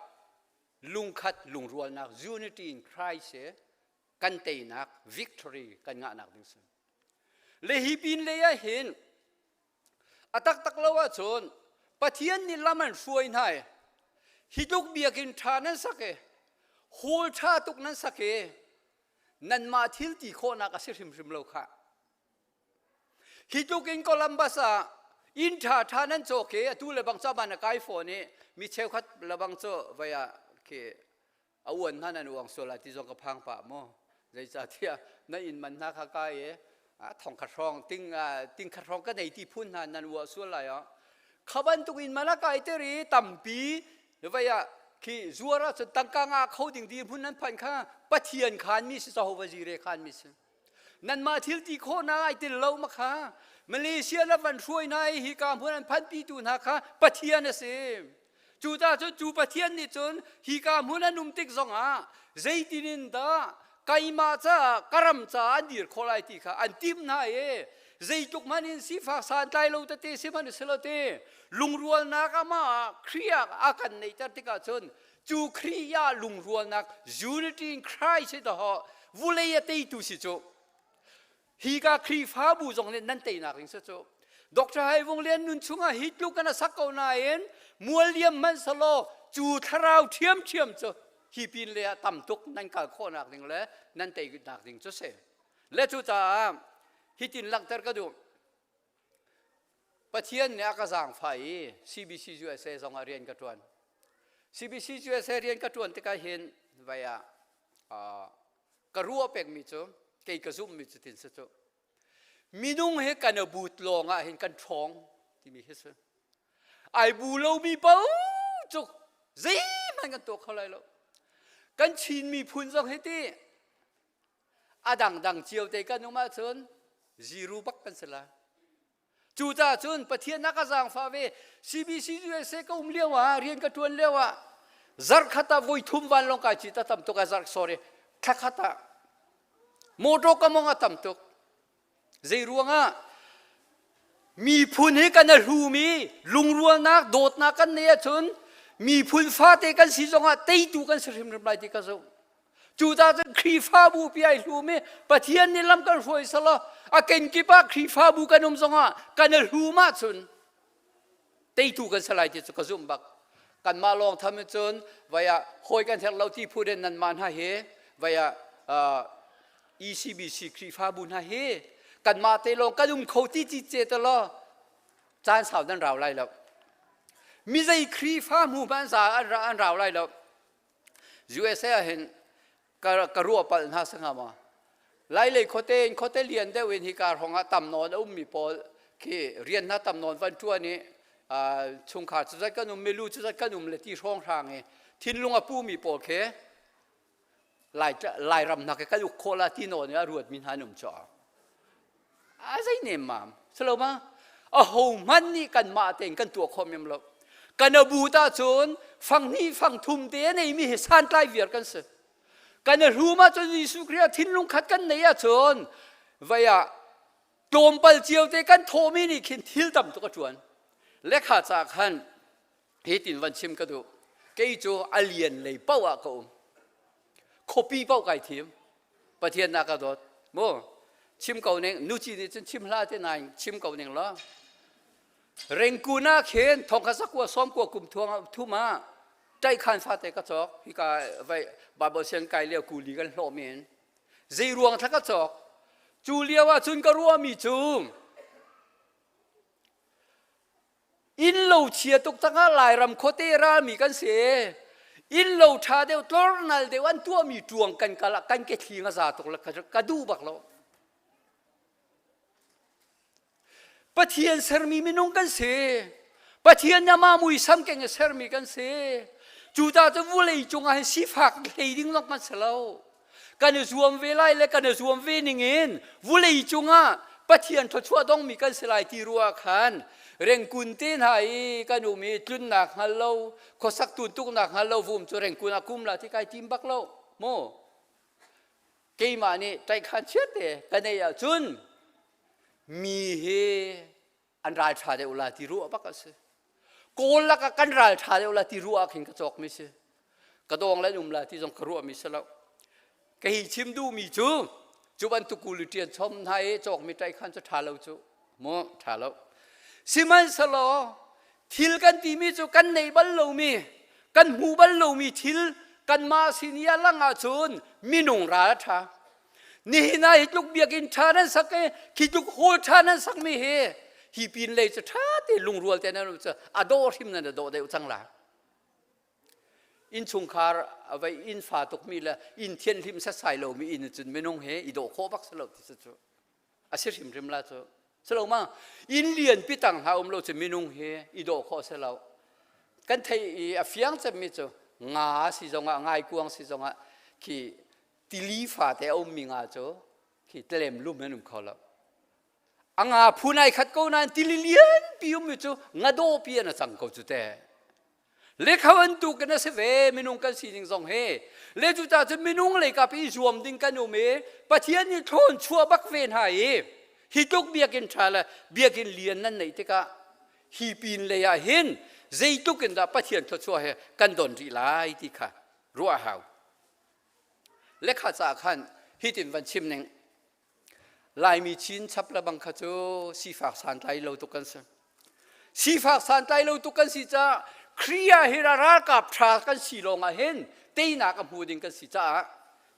lungkhat lungrualnak unity in Christ he kan teinak victory kan ngahnak ding si. Le hi pin lei ah hin a taktak lo ahcun Pathian nih lam an hruai hna i hi tluk biakinn ṭha nan sak i hall ṭha tuk nan sak i nanmah thil ti khawhnak a si hrimhrim lo khah. Hi tluk in Columbus ah inn ṭhaṭha nan cawk i atu le bang cu a kai fawn i mi cheukhat lebang cu vai ah khi a uan hna nan uang sual lai ti zong ka phang pah mu zeicahtiah nan inn man hna kha kai i thong khat hrawng ting ting khat hrawng ka nei ti phun hna nan uah sual lai ah kha bantuk in man a kai ter i tampi vai ah khi zuar ah cun tangka nga kho ding dirhmun nan phanh kha Pathian khan mi si Jehovah Jireh khan mi si nanmah thil ti khawhnak ai tel lo ma kha Malaysia lam van hruai hna i hika hmun an phanpitu hna kha Pathian a si cucaah cun cu Pathian nih cun hika hmun an um tik zongah zeitin in dah keimah caah ka ram caah an dir khawh lai ti kha an timh hna i zeitluk hmanh in sifak santlai lo tete sihmanhsehlaw te lungrualnak amah ah Khrih ah a kan neihter tikah cun Cu Khrih ah lungrualnak unity in Christ hi dahawh vulei a teitu si cu. Hi ka Khrihfabu zong nih nan teinak ding si cu. Dr. Hai Vung Lian nun chungah hi tluk kan a sak ko nain mual liam hmanh selaw cu thlarau ṭhiamṭhiam cu hi pin le ah tam tuk nan kal khawhnak ding le nan teinak ding cu si. Le cucaah hitin langhter ka duh. Pathian nih a ka zaangfah i CBC USA zong ah rian ka ṭuan. CBC USA rian ka ṭuan tikah hin vai ah ka ruah pekmi cu. Kei ka zumhmi cu tin si cu. Minung he kan i but lawng ah hin kan ṭhawng timi hi si. Ai bu lomi paoh cu zeihmanh kan tuah kho lai lo. Kan Chin miphun zong hi ti a dangdang cio te kan um ahcun zero bak kan si lai. Cucaah cun Pathian a ka zaangfah ve. CBC USA ka um lio ah rian ka ṭuan lio ah zarh khat ah voi thum vanlawng kai cit a tam tuk a zarh sorry thla khat ah motor ka mong a tam tuk. Zei ruangah miphun hi kan a hlumi lungrualnak dawtnak kan neih ahcun miphun fate kan si zongah teitu kan si hrimhrim lai ti ka zumh. Cucaah cun Khrihfabu pi ai hlum i Pathian nih lam kan hruai selaw a kenkip ah Khrihfabu kan um zongah kan i hlum ahcun teitu kan si lai ti cu ka zumh bak. Kanmah lawng tham in cun vai ah hawi kan herh lo ti phu den nanmah hna hi vai ah ECBC Khrihfabu hna hi kanmah te lawng kan um kho ti ci ce te law caan sau nan rau lai lo. Mi zei Khrihfa hmu hmanh an rau lai lo. USA ah hin ka, ka ruah palh hna sa hnga maw? Lailei khuate in khuate lian deuh in hika hrawng ah tam nawn a ummi pawl khi rian hna tam nawn van ṭuan i chungkhar cu zat kan um milu cu zat kan um le ti hrawng hrang i thinlung a pumi pawl khi Lai, Lairam hna khi kan uk khawh la ti nawn i a ruatmi hna an um caah a zei nemmam silo ma aho hmanh nih kanmah tein kan tuah khawh mem lo kan abu ta cun fang hnih fang thum te a neimi hi santlai viar kan si kan a hlum ahcun Jesuh Khrih ah thinlung khat kan nei ahcun vei ah tlawmpal cio te kan thawhmi nih khin thil tam tuk a ṭuan lekha ca khan hi tin van chim ka duh kei cu a lian lei paoh ah ka um khuapi paoh kai thim Pathian na ka dawt mu chim ko ning nuci nih cun chim hlah te nain chim ko ning law Rengkun ah khin thongkha zakua sawmkua kum thum ah ṭaihkhan fate ka cawk hika vai Bible sian kai lio kuli kan hlawh men zei ruang thla ka cawk cu lio ah cun ka ruahmi cu Inn lo chia tuk cangah Lairam khuate ralmi kan si. Inn lo ṭha deuh tlornal deuh an tuahmi ṭuang kan kal ah kan ke thling a za tuk le ka duh bak lo. Pathian sermi minung kan si. Pathian nih amah muisam keng i sermi kan si. Cucaah cu vulei cungah hin sifak hlei ding zong kan si lo. Kan i zuam ve lai le kan i zuam ve ningin vulei cungah Pathian thluachuah dongmi kan si lai ti ruah khan rengkun te hna i kan um i tlunnak hngal lo khuasak tuntuknak hngal lo vum cu rengkun ah kum la ti kai tim bak lo mu keimah nih ṭaihkhan chiat te ka neih ahcun mi hi an ral ṭha deuh la ti ruah bak a si kawl lakah kan ral ṭha deuh la ti ruah ah khin ka cawkmi si ka dawng le um la ti zong ka ruahmi si lo ka hi chim duhmi cu cu bantuk kuli ṭian chom hna i cawkmi ṭai khan cu ṭha lo cu mu ṭha lo sihmanhsehlaw thil kan timi cu kan nei bal lomi kan hmu bal lomi thil kanmah sin i a lang ahcun minung ral a ṭha Nihin ah hi tluk biakinn ṭha nan sak i khi tluk hall ṭha nan sakmi hi hi pin lei cu ṭha te lungrual te nan um cu a dawh hrim nan a dawh deuh cang la. Innchungkhar vai inn fa tukmi le inn thianhlim setsai lomi inn cun minung he i dawh khawh bak si lo ti si cu a si hrimhrim la cu si lo ma inn lian pi tang hna um lo cu minung he i dawh khawh si lo kan thei i a fiang cemmi cu nga si zongah ngaikuang si zongah khi tili fate a ummi nga cu khi tlem lum an um kho lo a nga phun ai khat ko nain tili lianpi ummi cu nga dawpi an a cang ko cu te lekha bantuk in a si ve minung kan sining zong he le cu ta cun minung lei kap i zuam ding kan um i pathian nih thlawn chuah bak ve hna i hi tluk biakinn ṭha le biakinn lian nan neih tikah hi pin lei ah hin zeitluk in dah pathian thluachuah he kan don rih lai ti kha ruah hau Lekha ca khan hitin van chim ning. Laimi chin chap le bang kha cu sifak santlai lo tuk kan si. Sifak santlai lo tuk kan si caah Khrih ah hi ralkap ṭha kan si lawng ah hin teinak a hmu ding kan si caah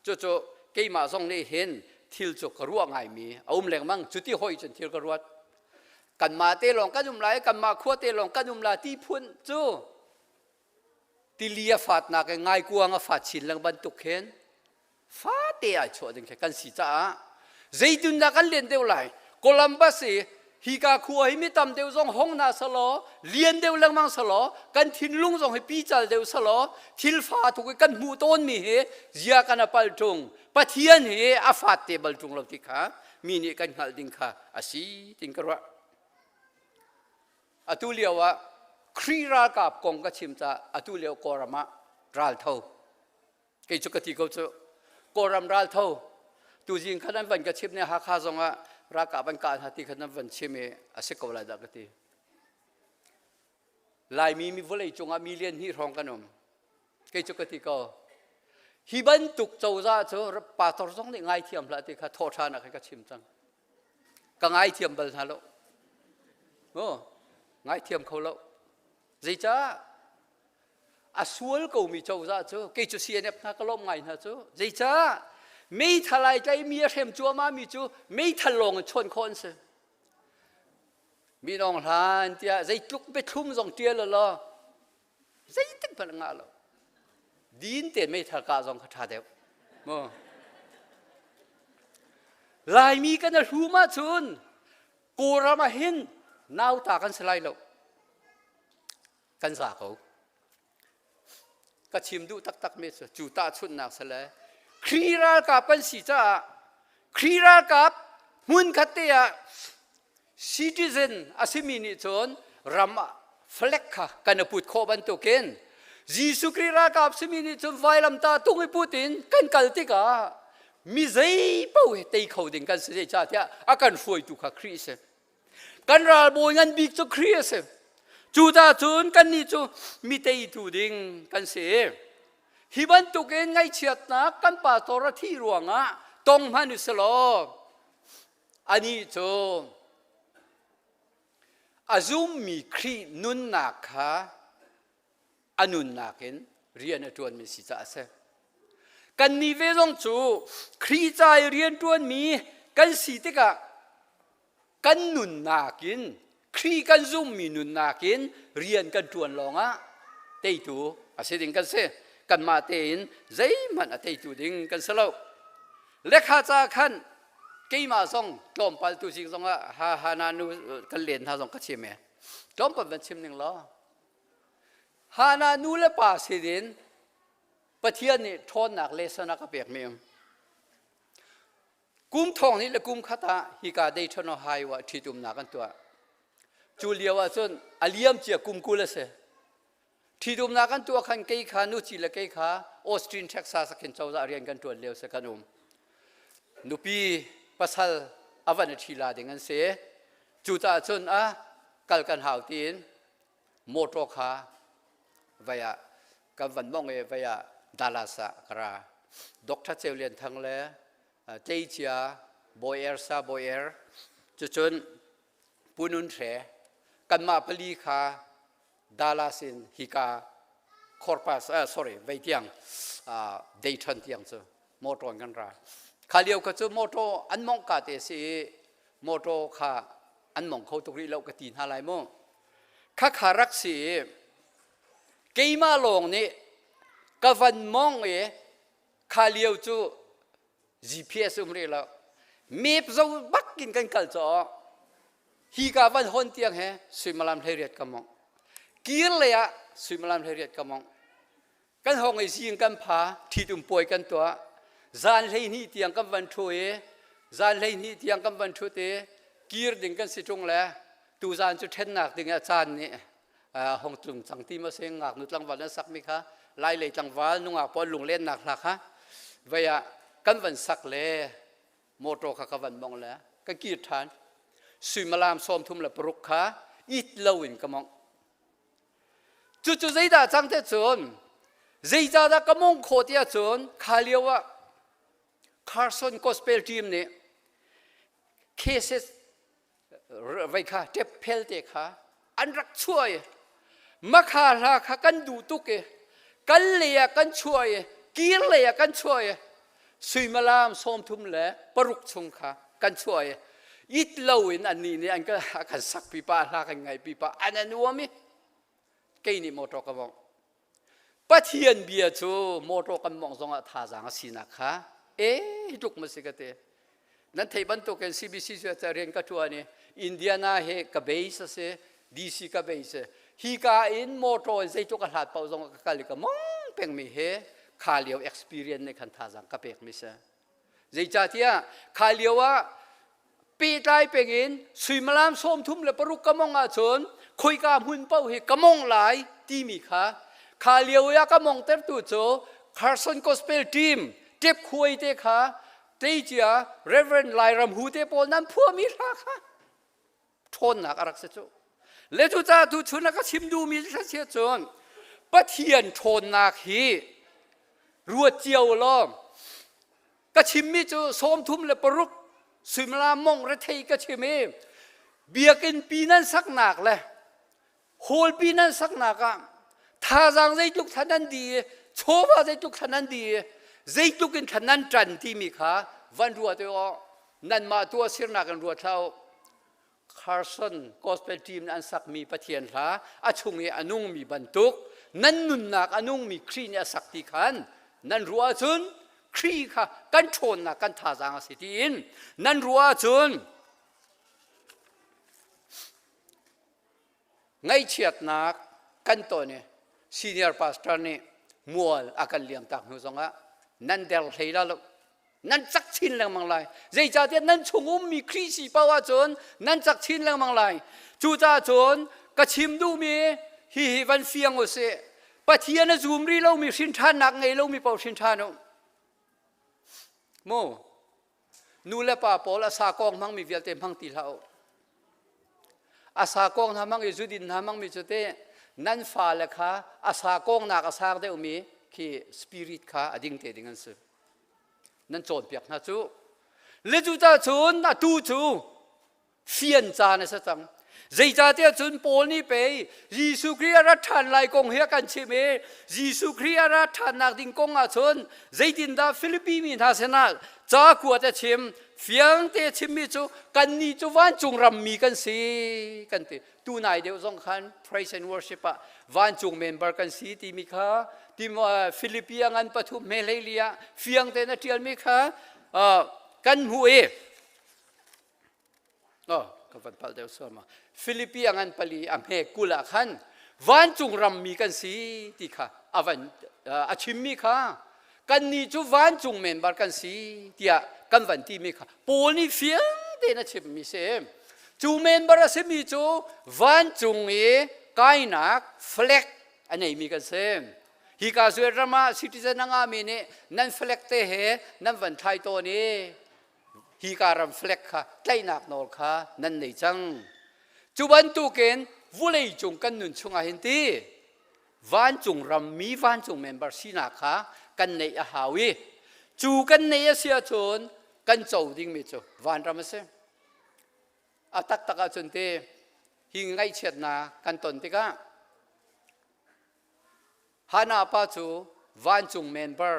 cucu keimah zong nih hin thil cu ka ruah ngaimi a um lengmang cuti hoi cun thil ka ruat kanmah te lawng kan um lai kanmah khua te lawng kan um la ti phun cu Tili a fatnak i ngaikuang a fat chin leng bantuk khin fate ai chuah ding khi kan si caah. Zeitindah kan lian deuh lai? Columbus i hika khua hi mi tam deuh zong hong hna selaw, lian deuh lengmang selaw, kan thinlung zong hi pical deuh selaw, thil fa tuk i kan hmuh tawnmi hi zia kan a pal ṭung. Pathian hi a fat te bal ṭung lo ti kha mi nih kan hngalh ding kha a si tin ka ruah. Atu lio ah Khrih ralkap kong ka chim caah atu lio Kawlram ah ral tho. Kei cu ka ti ko cu Kawlram ral tho tuzing khan an van ka chim ne Hakha zong ah ralkap an kah hna ti khan an van chim i a si ko lai dah ka ti. Laimi mi vawlei cungah million hnih hrawng kan um. Kei cu ka ti ko. Hi bantuk cozah cu pastor zong nih ngaithiam hlah ti kha thawhṭhan ah khan ka chim cang. Ka ngaithiam bal hna lo. Oh, ngaithiam kho lo. Zeicah? A sual komi cozah cu kei cu CNF hna ka lawm ngai hna cu. Zeicah? Meithal ai tlaimi a hrem cuahmah mi cu meithal lawng in chawn khawh an si. Mi nong hlan tiah zeitluk biathlum zong ṭial law zeitik hmanh ngah lo. Din tein meithal kah zong kha ṭha deuh. Mu. Laimi kan a hlum ahcun Kawlram ah hin nauta kan si lai lo. Kan za ko. Ka chim duh taktakmi cu cu tahchunhnak si le Khrih ralkap kan si caah Khrih ralkap hmunkhat te ah citizen a simi nih cun ram ah flag kha kan i put khawh bantukin Jesuh Khrih ralkap simi nih cun vailamtah tung i put in kan kal tikah mi zei paoh hi tei kho ding kan si zeicahtiah a kan hruaitu kha Khrih a si. Kan ralbawi ngan bik cu Khrih a si. Cu ta cun kannih cu mi teitu ding kan si. Hi bantukin ngaihchiatnak kan pastor a thih ruangah tong hmanh u selaw anih cu a zummi Khrih nunnak kha a nunnak in rian a ṭuanmi si caah a si. Kannih ve zong cu Khrih ca i rian ṭuanmi kan si tikah kan nunnak in Khrih kan zummi nunnak in rian kan ṭuan lawngah teitu a si ding kan si. Kanmah tein zeihmanh a teitu ding kan si lo. Lekha ca khan keimah zong tlawmpal tu zing zongah ha ha na nu kan len hna zong ka chim e. Tlawmpal van chim ning law. Hannah nu le pa sinin Pathian nih ṭhawnnak lesson a ka pekmi um. Kum thong nih le kum khat ah hika Dayton, Ohio ah ṭhitumnak an tuah. Cu lio ah cun a liam cia kum 20 a si. Ṭhitumnak an tuah khan kei kha nuci le kei kha Austin, Texas ah khin cozah rian kan ṭuan lio si kan um. Nupi pasal a van i ṭhi la ding an si. Cucaah cun a kal kan hau tiin motor kha vai ah kan van mong i vai ah Dallas ah ka ra. Dr. Ceu Lian Thang le Tleicia Bawi Er Sa Bawi Er cucun Punun Hre kanmah pali kha Dallas in hika Corpus uh, sorry vei tiang uh, Dayton tiang cu motor in kan ra. Kha lio kha cu motor an mong ka te si i motor kha an mong kho tuk rih lo ka ti hna lai mu. Kha kha rak si i keimah lawng nih ka van mong i kha lio cu GPS um rih lo. Map zo bak in kan kal caw hi ka van hon tiang he suimilam 18 ka mong. Kir lei ah suimilam 18 ka mong. Kan hong i zing kan pha ṭhitum puai kan tuah. Zan 12 tiang kan van ṭhu i zan 12 tiang kan van ṭhut i kir ding kan si ṭung le tuzan cu ṭhennak ding ah caan nih hong tlung cang ti ma sing ngaknu tlangval an sakmi kha lai lei tlangval nungak pawl lunglennak hla kha vei ah kan van sak le motor kha ka van mong le ka kir ṭhan suimilam 36 kha it lo in ka mong Cucu zeidah cang te cun zeicahdah ka mong khawh tiah cun kha lio ah Carson Gospel team nih cases vei kha tep phel te kha an rak chuah i makha hla kha kan duh tuk i kal lei ah kan chuah i kir lei ah kan chuah i suimilam 36 chung kha kan chuah i it lo in annih nih an kan a kan sak pipa hla kan ngaih pipa an a nuam i kei nih motor ka vong Pathian bia cu motor kan mawngh zongah thazaang a sinak kha e hi tluk ma si ka ti. Nan theih bantukin CBC cu rian ka ṭuan i Indiana hi ka base a si, DC ka base. Hika in motor in zeitluk a hlat paoh zong ka kal i ka mong pengmi hi kha lio experience nih khan thazaang ka pekmi si. Zeicahtiah kha lio ah pehtlai pengin suimilam 36 ka mong ahcun khoika hmun paoh hi ka mong lai timi kha kha lio i a ka mong tertu cu Carson Gospel Team tep khuai te kha tleicia Reverend Lairam Hu te pawl nan phuami hla kha ṭhawnnak a rak si cu. Le cucaah tuchun a ka chim duhmi thla cun Pathian ṭhawnnak hi ruat cio law ka chimmi cu 36 suimilam mong rethei ka chim i biakinn pi nan saknak le hall pi nan saknak ah thazaang zeitluk thla nan di i chawva zeitluk thla nan di i zeitluk in thla nan ṭan timi kha van ruat u nanmah tuah sirnak in ruat hlah u Carson gospel team an sakmi Pathian hla a chung i a nungmi bantuk nan nunnak a nungmi Khrih nih a sak ti khan nan ruah ahcun Khrih kha kan ṭhawnnak kan thazaang a si tiin nan ruah ahcun ngaihchiatnak kan ton i senior pastor nih mual a kan liamtak hnu zongah nan der hlei la lo nan cak chin lengmang lai zeicahtiah nan chung ummi Khrih si paoh ahcun nan cak chin lengmang lai cucaah cun ka chim duhmi hihi van fiang u sih Pathian a zum rih lomi hrinṭhannak ngei lomi paoh hrinṭhan u mu nu le pa pawl a sa kong hmangmi vialte hmang ti hlah u a sa kong hna hmang i zudin hna hmangmi cu te nan fale kha a sa kong nak a sang deuhmi khi spirit kha a ding te ding an si nan cawnpiak hna cu le cu ta cun atu cu fian caan a si cang. Zeicahtiah cun Paul nih pei Jesuh Khrih a rat ṭhan lai kong hi a kan chimh i Jesuh Khrih a rat ṭhannak ding kong ah cun zeitindah Filipi mi hna sinah ca kuat a chim fiangte a chimmi cu kannih cu vancung rammi kan si kan ti. Tunai deuh zong khan praise and worship ah vancung member kan si timi kha tim Filipi a ngan pathum hme hleili ah fiang tein a ṭialmi kha kan hmuh i Oh, ka van palh deuh sual ma. Filipi a ngan pali a hme 20 ah khan vancung rammi kan si ti kha a van a chimmi kha kannih cu vancung member kan si tiah kan van timi kha Paul nih fiang tein a chimmi si. Cu member a simi cu vancung i kainak flag a neimi kan si. Hi ka Zuet ram ah citizen a ngahmi nih nan flag te he nan van thlai tawn i hika ram flag kha tlaihnak nawl kha nan nei cang. Cu bantukin vulei cung kan nun chungah hin ti vancung rammi vancung member sinak kha kan neih a hau i cu kan neih a si ahcun kan co dingmi cu vanram a si. A taktak ahcun ti hi ngaihchiatnak kan ton tikah Hannah pa cu vancung member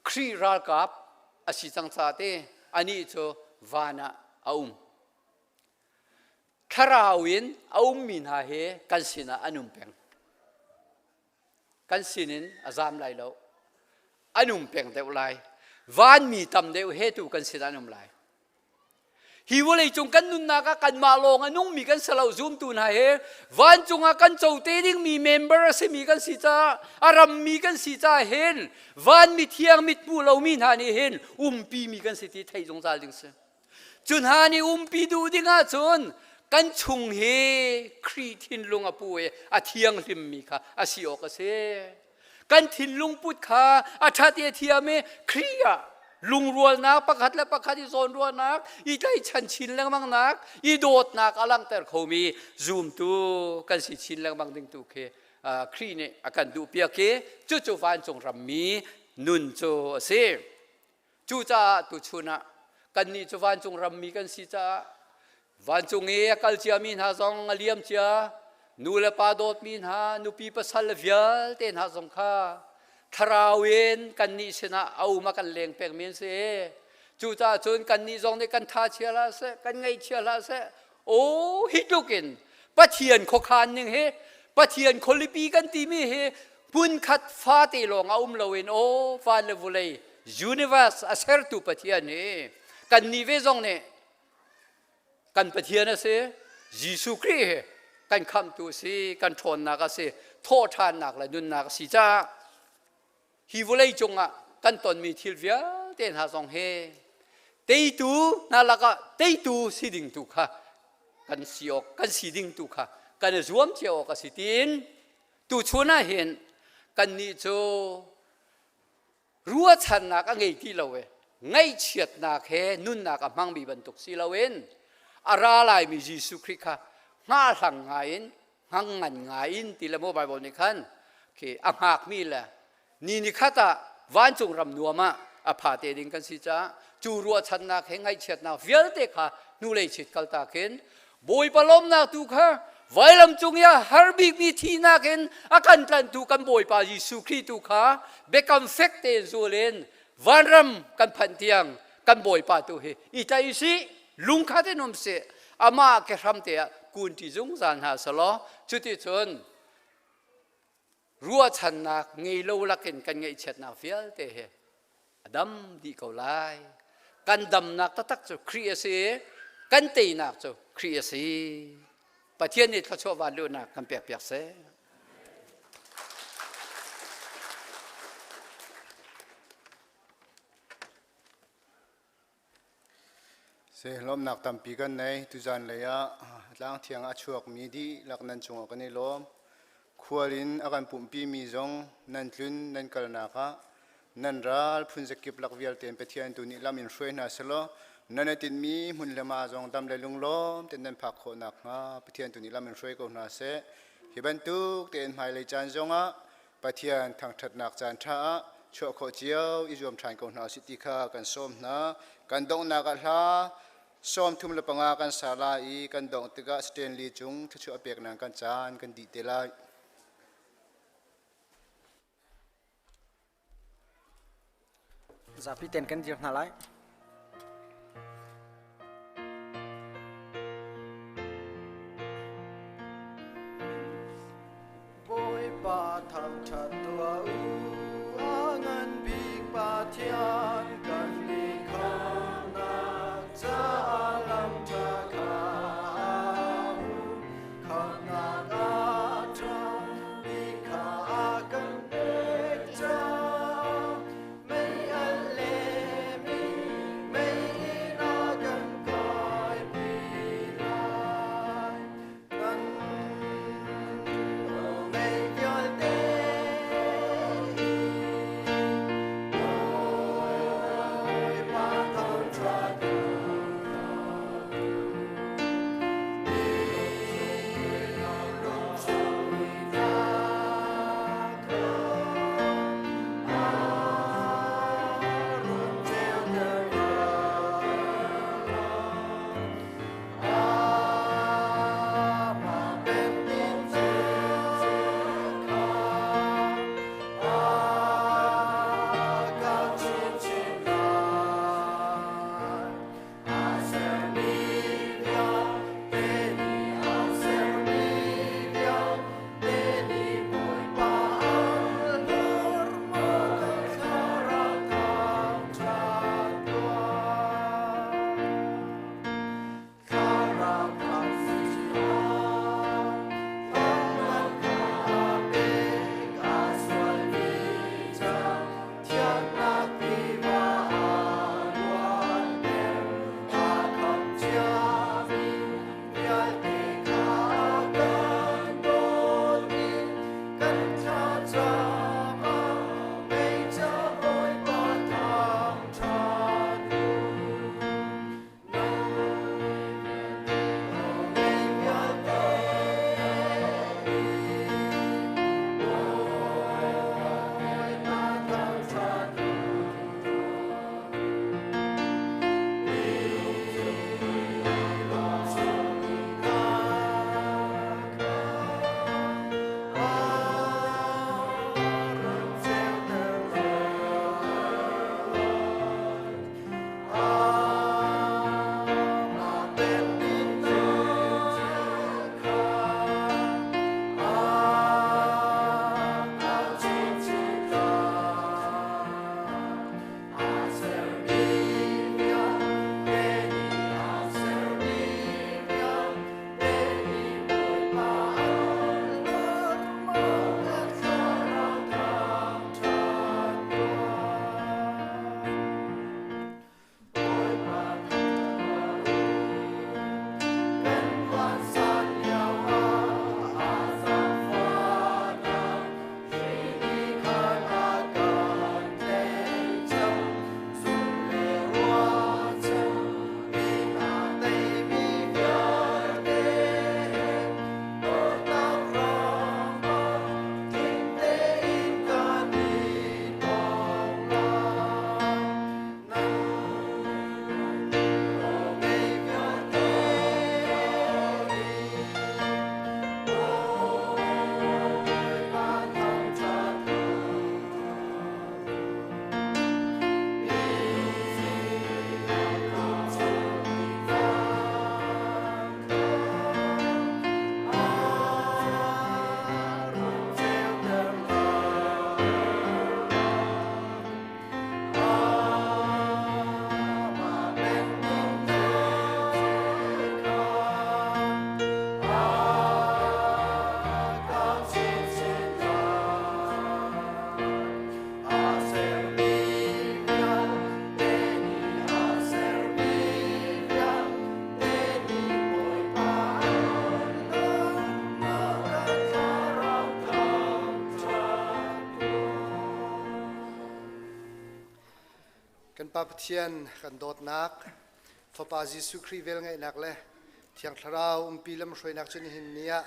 Khrih ralkap a si cang caah te anih cu van ah a um. Thlarau in a ummi hna hi kan sinah an um peng. Kan sinin a zam lai lo. An um peng deuh lai. Vanmi tam deuh he tu kan sinah an um lai. Hi vawleicung kan nunnak ah kanmah lawng a nungmi kan si lo zumtu hna he vancung ah kan co te dingmi member a simi kan si caah a rammi kan si caah hin van mithiang mithmuh lomi hna nih hin umpi mi kan si ti theih zungzal ding si. Cu hna nih umpi duh ding ahcun kan chung hi Khrih thinlung a pu i a thianghlimmi kha a si awk a si. Kan thinlung put kha a ṭhat i a thiam i Khrih ah lungrualnak pakhat le pakhat i zawnruahnak, i tlaihchan chin lengmangnak, i dawtnak a langhter khomi zumtu kan si chin lengmang ding tu khi Khrih nih a kan duhpiak i cucu vancung rammi nun cu a si. Cucaah tuchun ah kannih cu vancung rammi kan si caah vancung i a kal ciami hna zong a liam cia nu le pa dawtmi hna nupi pasal vialte hna zong kha thlarau in kannih sinah a um a kan leng pengmi an si. Cucaah cun kannih zong nih kan tha chia hlah seh, kan ngaihchia hlah seh. Aw hi tluk in Pathian khuakhan ning hi Pathian khualipi kan timi hi hmunkhat fate lawng a um loin aw van le vulei universe a sertu Pathian hi. Kan nih ve zong nih kan Pathian a si, Jesuh Khrih hi kan khamhtu a si, kan ṭhawnnak a si, thawhṭhannak le nunnak a si caah hi vawlei cungah kan tonmi thil vialte hna zong hi teitu hna lakah teitu si ding tu kha kan si awk kan si ding tu kha kan i zuam cio awk a si tiin tuchun ah hin kannih cu ruahchannak a ngei ti lo i ngaihchiatnak he nunnak a hmangmi bantuk si loin a ra laimi Jesuh Khrih kha hngahhlang ngai in ngangngan ngai in ti le maw Bible nih khan khi a hngakmi le ni ni khat ah vancung ram nuam ah a pha te ding kan si caah cu ruahchannak he ngaihchiatnak vialte kha hnulei chit kaltak in Bawipa lawmnak tu kha vailam cung i a har bikmi thihnak in a kan tlanhtu kan Bawipa Jesuh Khrih tu kha biakam fek tein zul in vanram kan phanh tiang kan Bawipa tu hi i tlaih sih lungkhat in um sih amah ke hram te ah kun ṭi zungzal hna selaw cuticun ruahchannak ngei lo lakin kan ngaihchiatnak vialte he a dam dih ko lai kan damnak taktak cu Khrih a si kan teinak cu Khrih a si Pathian nih thluachuah van luhnak kan pek piak seh. Si lawmhnak tampi kan nei. Tuzan lei ah tlang thiang a chuakmi dihlak nan cungah kan i lawm. Khual in a kan pumhpimi zong nan tlun nan kalnak ah nan ral phunzakip lak vialte in Pathian tu nih lam in hruai hna selaw nan i tinhmi hmun le ma zong dam le lunglawm tein nan phak khawh nakhnga Pathian tu nih lam in hruai ko hna seh. Hi bantuk tein hmailei caan zongah Pathian thangṭhatnak caan ṭha ah chuah khawh cio i zuam ṭhan ko hna usih ti kha kan sawm hna. Kan donghnak ah hla 35 kan sa lai i kan dongh tikah Stanley cung thluachuah peknak kan caan kan dih te lai. Zapi ten kan dir hna lai. Bawipa thangṭhat tuah u, a ngan bik Pathian kan mi khamhnak caah lam ṭha kha u. Khamhnak a ṭha bik kha a kan pek cang. Mei alh le mi mei in a kan kaipi lai. Nan mei vialte hi Bawipa. Kan Pa Pathian kan dawtnak, Fapa Jesuh Khrih velngeihnak le Thiang Thlarau umpi lamhruainak cu nihin ni ah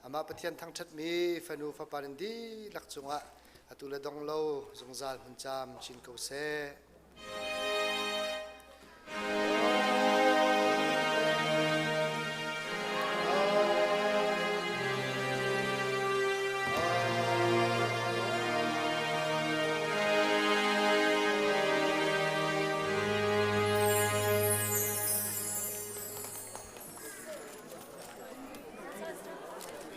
amah Pathian thangṭhatmi fanu fapa nan dihlak cungah atu le dong lo zungzal hmun caam chin ko seh.